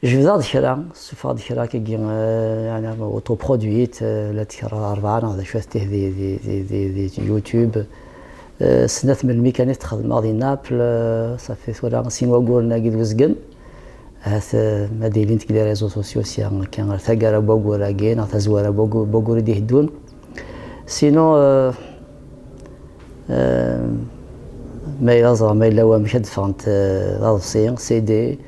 jebdeɣ-d kra, ssufɣeɣ-d kra akkagi, eh, yeɛni autoproduit, eh, la d-kra rebɛa neɣ d acu at tih di, di, di, di, di YouTube. Eh, snat melmi kan i t-xedmeɣ di Naples, eh, ça fait tura sin wagguren-agi d uzgen. Ahat, eh, ma d-ilint deg les réseaux sociaux sya, akka, ɣer taggara n waggur-agi, neɣ tazwara n waggu-, n waggur i d-iheddun. Sinon, eh, eh, ma yella ẓer, ma yella wamek ad d-ffɣent, eh, d aḍebsi, C D,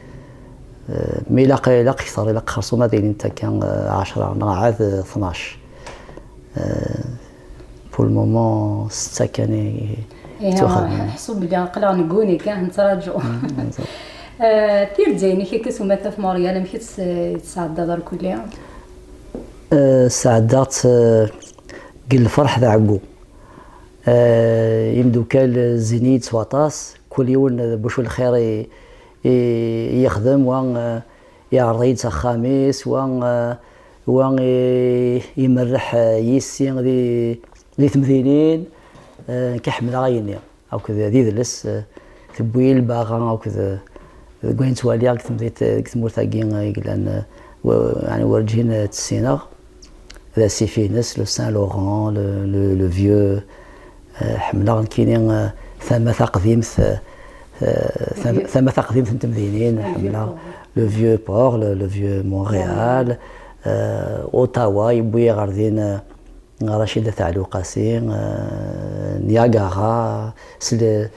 eh, ma ilaq, ilaq kter, ilaq xersum ad ilint akka, eh, ɛecra, neɣ ɛad, eh, tnac. Eh, pour le moment, setta kan i, eh, ttwaxedmen. Ḥsu belli aql-aɣ negguni kan, nettraǧu. Mm, mm. Eh, tirza-inek akka s umata ɣef Montréal, amek i tt-, i tesɛeddaḍ irkelli? Eh, sɛeddaɣ-tt, eh, deg lferḥ d ɛeggu. Eh, imeddukal zzin-iyi-d s waṭas, kul yiwen d wacu lxir i, i, i yexdem, wa, eh, iɛreḍ-iyi-d s axxam-is, wa, eh, wa i, imerreḥ, eh, yis-i di, di temdinin, eh, nekk ḥemmleɣ ayenni. Akked d idles, eh, tewwi lbaɣa akked, eh, deg wayen ttwaliɣ deg temdint, deg tmurt-agi, eh, i yellan, eh, wa-, yeɛni werǧin, eh, tt-ssineɣ. D asif-ines, le Saint Laurent, le, le, le Vieux, eh, ḥemmleɣ nekkini, eh, tama taqdimt, eh, eh, tam-, tama taqdimt n temdinin, ḥemmleɣ le Vieux Port, le, le Vieux Montréal, eh, Ottawa, yewwi ɣer din, eh, Racida Taɛli Uqasi, eh, Niagara, s le-,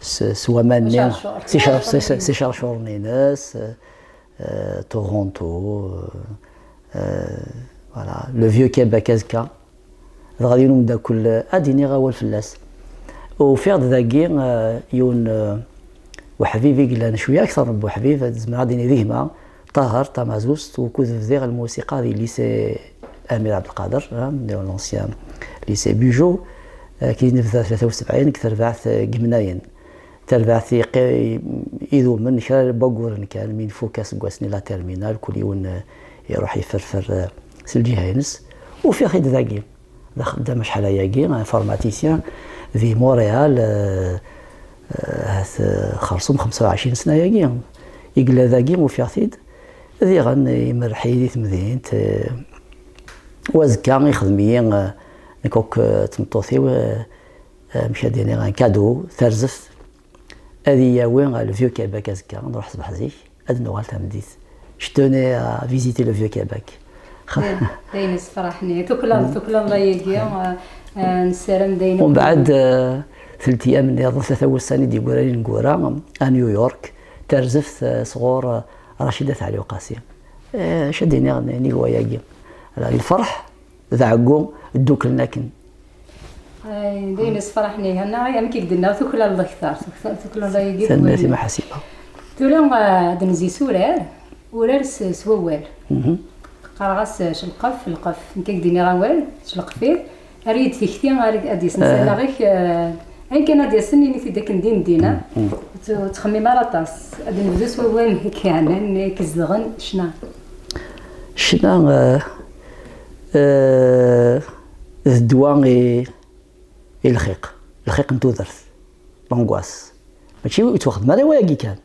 s, s waman-nni, s icercuren-ines, eh, Toronto, eh, eh, voilà, le Vieux Québec azekka. Dɣa d yiwen umeddakel, eh, ad d-iniɣ awal fell-as. Ufiɣ-d dagi, eh, yiwen, eh, uḥbib i yellan cwiya akteṛ n uḥbib, ad zemreɣ ad d-iniɣ d gma, Ṭaher Tamazuzt, wukud bdiɣ lmusiqa di lycée Amir Abdelkader, hein, l'ancien lycée Bugeaud, eh, ki nebda tlata u sebɛin deg terbaɛt, eh, n yimnayen. Terbaɛt yeqqi-, idumen kra n wagguren kan, mi nfuk aseggas-nni la terminale, kul yiwen, eh, iruḥ iferfer, eh, s lǧiha-ines. Ufiɣ-t-id dagi. D axeddam acḥal ayagi, informaticien, di Montréal, eh, eh, ahat, eh, xersum xemsa u ɛecrin sna-yagi. I yella dagi, ufiɣ-t-id, diɣen imerreḥ-iyi di temdint, eh, u azekka ixdem-iyi, eh, nekk akk, eh, tmeṭṭut-iw, eh, eh, amek ad d-iniɣ, un cadeau, tarzeft, ad iyi-yawi ɣer le Vieux Québec azekka, nruḥ ṣṣbeḥ zik, ad nuɣal tameddit. Je tenais à visiter le Vieux Québec. D ayen, d ayen yessefraḥen. Tuklaleḍ, tuklaleḍ ayagi, eh, eh, nessaram d ayen. Umbeɛd, eh, telt ayyam nniḍen, tlata wussan i d-yeggran ineggura, à New York, tarzeft, eh, sɣur, eh, Racida Taɛli Uqasi. Eh, acu ad d-iniɣ nnig wayagi? Ala, lferḥ, d ɛeggu dduklen akken. Ay, d ayen yessefraḥen ihi, neɣ amek i k-d-nniɣ, tuklaleḍ akteṛ, tuk-, tuklaleḍ ayagi. Tanemmirt-im a Ḥasiba. Tura, eh, ad nezzi s urar, urar s, s wawal. Qqareɣ-as, eh, celqef, lqef. Nekk ad k-d-iniɣ awal, celqef-it, err-iyi-d tikti, ar, ad d-yesnasalaɣ-ik, eh, ayen kan ad d-yasen, ini-t-id akken din din, ah. Ur tt-, ur ttxemmim ara aṭas. Ad nebdu s wawal-nnek yeɛnan, i k-izedɣen, ccna. Ccna, eh, eh, d ddwa i, i lxiq. Lxiq n tudert. L'angoisse. Mačči ur ttwaxdem ara i wayagi kan.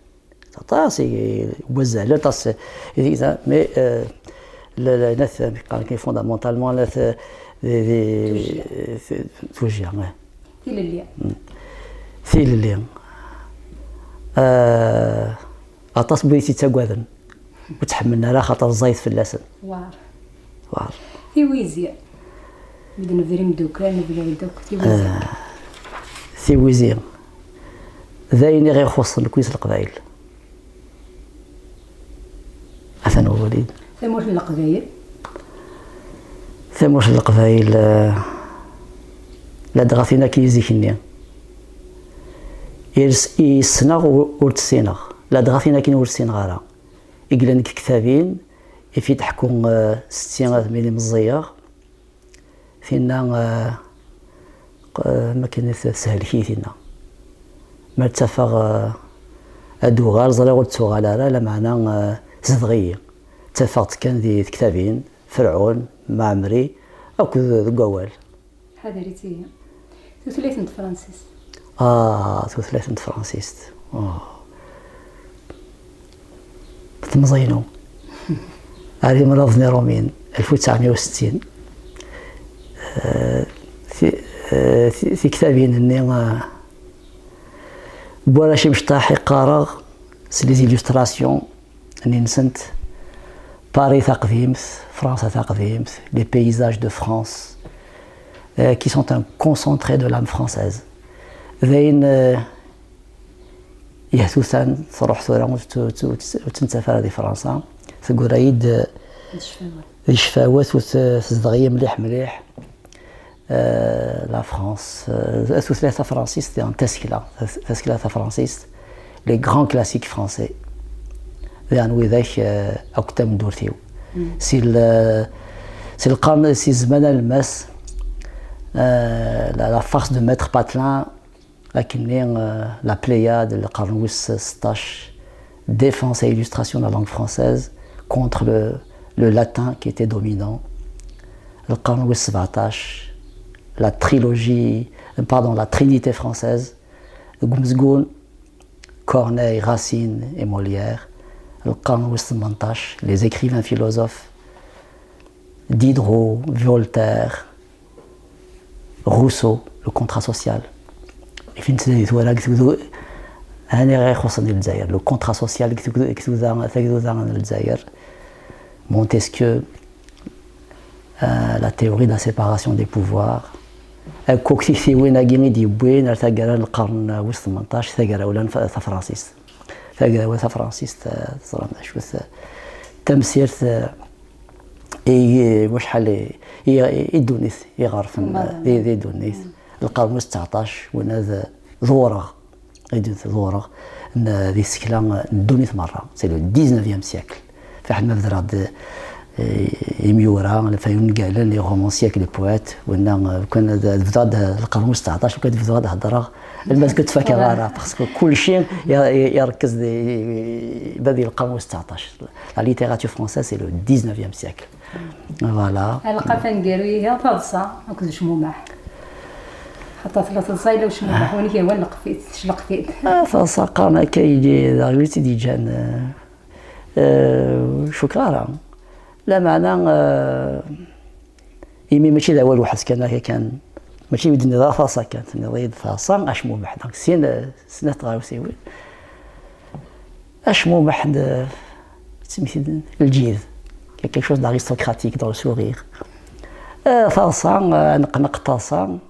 Aṭas i wazal, aṭas i, mais, euh, la, la, la, fondamentalement, la, di, di, tujjya, eh. Tilelli. Mm. Tilelli. Euh, aṭas n wid i tt-ittagaden. Ur tt-ḥemmlen ara xaṭer ẓẓayet fell-asen. War. War. Tiwizi. Mi d-nebder imeddukal, nebder-d akk tiwizi. Ah, tiwizi. D ayen i ɣ-ixuṣṣen nekni s Leqbayel. Atan wawal-id. Tamurt n Leqbayel. Tamurt n Leqbayel, eh, ladɣa tin akkin i zik-nni. Ur s-, i ssneɣ ur, ur tt-ssineɣ. Ladɣa tin akkin ur ssineɣ ara. I yellan deg tektabin, i fi d-ḥku, eh, setti mi d-meẓẓiyeɣ. Tinna, eh, q-, ma kan teshel-iyi tinna. Ma ttafeɣ, eh, ad d-uɣal, ẓriɣ ur d-tuɣal ara, lameɛna, eh, tezdeɣ-iyi. Ttafeɣ-tt kan di tektabin, Ferɛun, Mɛemmri, akked deg wawal. Ḥader-itt ihi. Tutlayt n tefransist. Ah, tutlayt n tefransist. Oh. Temẓi-inu. Ar imraḍ n Iṛumyen, alef u tesɛemya u settin. Eh, ti-, eh, ti-, tiktabin-nni, eh, n warrac imecṭaḥ i qqareɣ s les illustrations-nni-nsent, Paris taqdimt, Fransa taqdimt, les paysages de France, euh, qui sont un concentré de l'âme française. D ayen, euh, yehtutan, truḥ tura ur tt-, ur tt-, ur tt-, ur tt-nettaf ara di Fransa. Teggura-yi-d, euh, di ccfawat ur t-, tezdeɣ-iyi mliḥ mliḥ. Euh, la France, euh, tutlayt tafransist, d tasekla, tas-, tasekla tafransist, les grands classiques français. Daɣen widak, euh, akk d tameddurt-iw. Si le, si lqern, si zzman alemmas, euh, la, la farce de Maître Patelin, akkenni, euh, la Pléiade, lqern wis seṭṭac, défense et illustration de la langue française contre le, le latin qui était dominant. Lqern wis sebɛeṭṭac, la trilogie, pardon, la Trinité française, deg umezgun, Corneille, Racine et Molière, lqern wis tmenṭac, les écrivains philosophes, Diderot, Voltaire, Rousseau, le contrat social. I fi nettnadi tura deg tegdu-, ɛni ɣer ixuṣṣen di Lezzayer, le contrat social deg tegdu-, deg tugda, tagduda n Lezzayer, Montesquieu, euh, la théorie de la séparation des pouvoirs. Akk tiktiwin-agi i d-yewwin ar taggara n lqern wis tmenṭac, tagrawla n fa-, tafransist. Tagrawla tafransist, eh, teẓram d acu-t, eh, tamsirt, eh, i, i wacḥal i, i, i ddunit, iɣerfen, eh, di, di ddunit. Lqern wis tseɛṭac, winna d, d ureɣ, i d, d ureɣ, n, di tsekla n ddunit merra. C'est le dix-neuvième siècle. Fiḥel ma bedreɣ-d, eh, imyura, les ungalen, les romanciers, les poètes, winna, eh, kan ad, ad bedreɣ-d lqern wis tseɛṭac, kan ad bedreɣ ad hedreɣ, alma d ur tt-fakeɣ ara, parce que kulci i, i, irekkez di, i, i, di lqern wis tseɛṭac. La littérature française, c'est le dix-neuvième siècle. Voilà. Alqaf aneggaru ihi taḍsa akked ucmumeḥ. Xaṭer tella taḍsa, yella ucmumeḥ, win i yehwan leqf-it, tecleqf-it. Ah, taḍsa qqaren akka, yili d aɣyul i tt-id-yeǧǧan, eh, eh, ur cukkeɣ ara. Lameɛna, eh, imi mačči d awal weḥd-s kan akka kan, mačči ur d-tenniḍ ara taḍsa kan, tenniḍ-iyi-d taḍsa, acmumeḥ. Donc, sin, eh, snat tɣawsiwin. Acmumeḥ d, d tmiti n lǧid. Il y a quelque chose d'aristocratique dans le sourire. Eh, taḍsa, eh, aneqneq n taḍsa.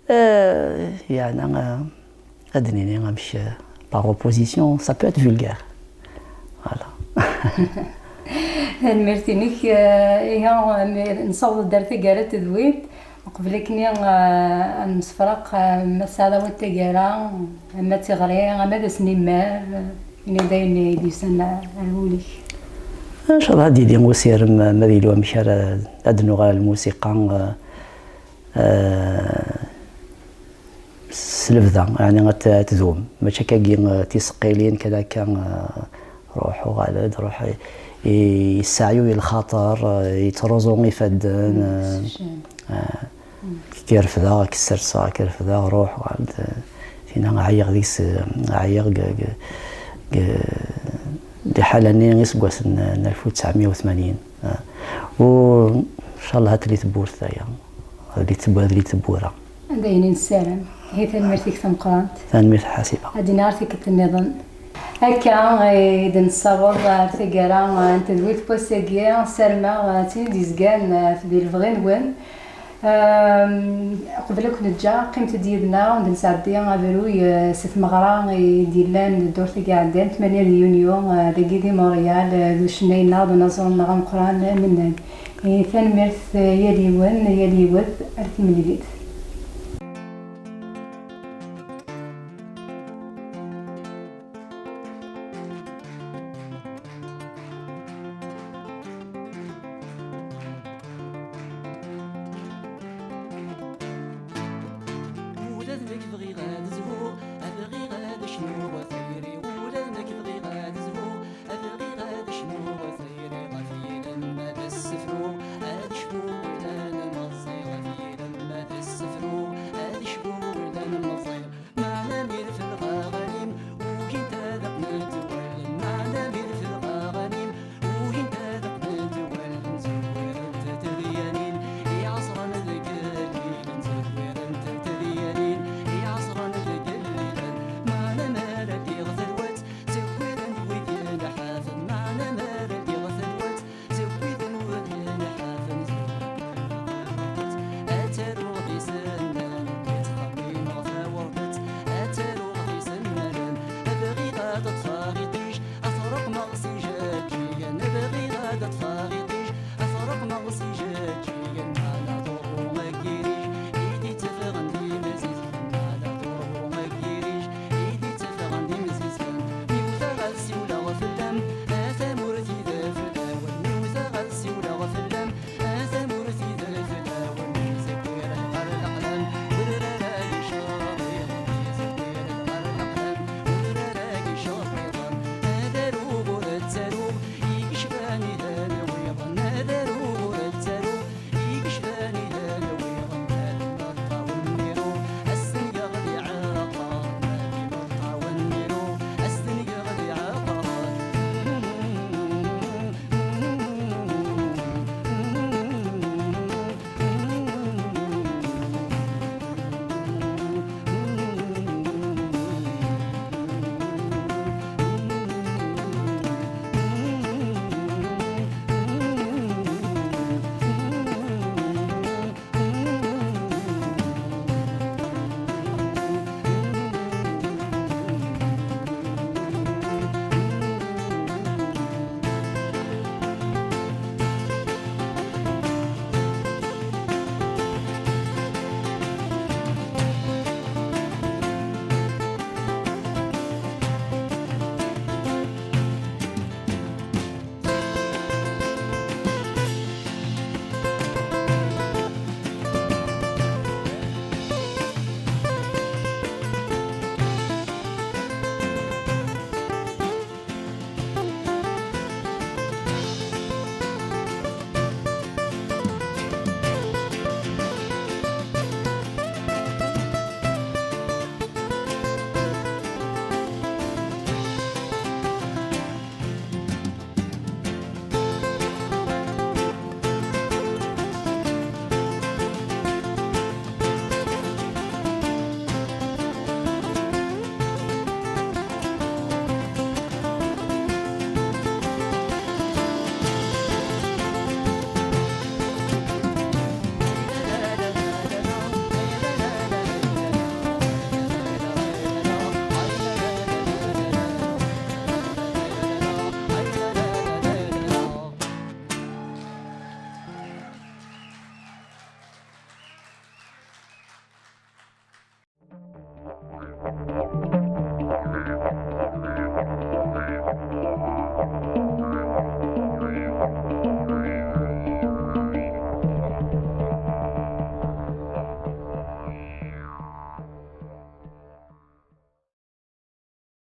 Eh, yeɛni, eh, ad d-nini amek, eh, par opposition, ça peut être vulgaire. Voilà. Tanemmirt-inek, eh, ihi, eh, nessaweḍ-d ar taggara tedwilt. Uqbel akken, eh, ad nemsefraq, eh, ma tesɛiḍ awal taggara, ama d tiɣri, ama d asnimmer, eh, Ini-d ayen i d-yusan ar wul-ik. Ncallah ad yili usirem, ma ad yili wamek ara ad nuɣal ar lmusiqa, eh, eh, s lebda, yeɛni ad t-, ad tdum. Mačči akkagi, eh, tiseqqilin kan akka, eh, ruḥ uɣal-d, ruḥ i, i, yesseɛyuy lxaṭer, eh, yettruẓu ifadden, eh, eh, ki refdeɣ, ki sserseɣ, ki refdeɣ, ruḥ uɣal-d, eh, tina ɛyiɣ deg-s, eh, ɛyiɣ deg, deg, deg liḥala-nni iseggasen n alef u tesɛemya u tmanyin. Ah. U ncallah ad tili tewwurt aya. Ad tili tewwurt, ad tili tewwura. Anda yini nessaram. Hi, tanemmirt-ik tameqqrant. Tanemmirt a Ḥasiba. Ad d-iniɣ ar tikkelt nniḍen. Akka i d-nessaweḍ ar taggara n tedwilt n wass-agi, ssarameɣ d tin i d-yezgan di lebɣi-nwen. Ehm, qbel ad ken-ǧǧeɣ, qqimet-d yid-neɣ, ad nesɛeddi abruy, eh, s tmeɣra i d-yellan ddurt-agi iɛeddan, tmanya di yunyu, eh, dagi di Montréal, eh, d ucennay-nneɣ d unaẓur-nneɣ ameqqran, eh, Mennad. Eh, tanemmirt, eh, yal yiwen, yal yiwet, ar timlilit. Ula d nekk bɣiɣ ad zhuɣ, bɣiɣ ad cnuɣ tayri-w. Ula d nekk bɣiɣ ad zhuɣ, bɣiɣ ad cnuɣ tayri ɣef yilem d ssefru, ad cbuɣ ilan meẓẓi ɣef yilem d ssefru, ad cbuɣ ilan meẓẓi. Meɛna mi refdeɣ aɣanim, ugint ad qqnent wallen. Meɛna mi refdeɣ aɣanim, ugint ad qqnent wallen. Zewwirent tedyanin iɛeṣren deg llilen, zewwirent tedyanin iɛeṣren deg llilen. Meɛna mi ara ldiɣ talwat, zewwirent wid yenḥafen. Meɛna mi ara ldiɣ talwat, zewwiden wid yenḥafen. Ad taruɣ di sennan, mi ttxemmimeɣ tawertet. Ad taruɣ di sennan, bɣiɣ ad ṭṭfeɣ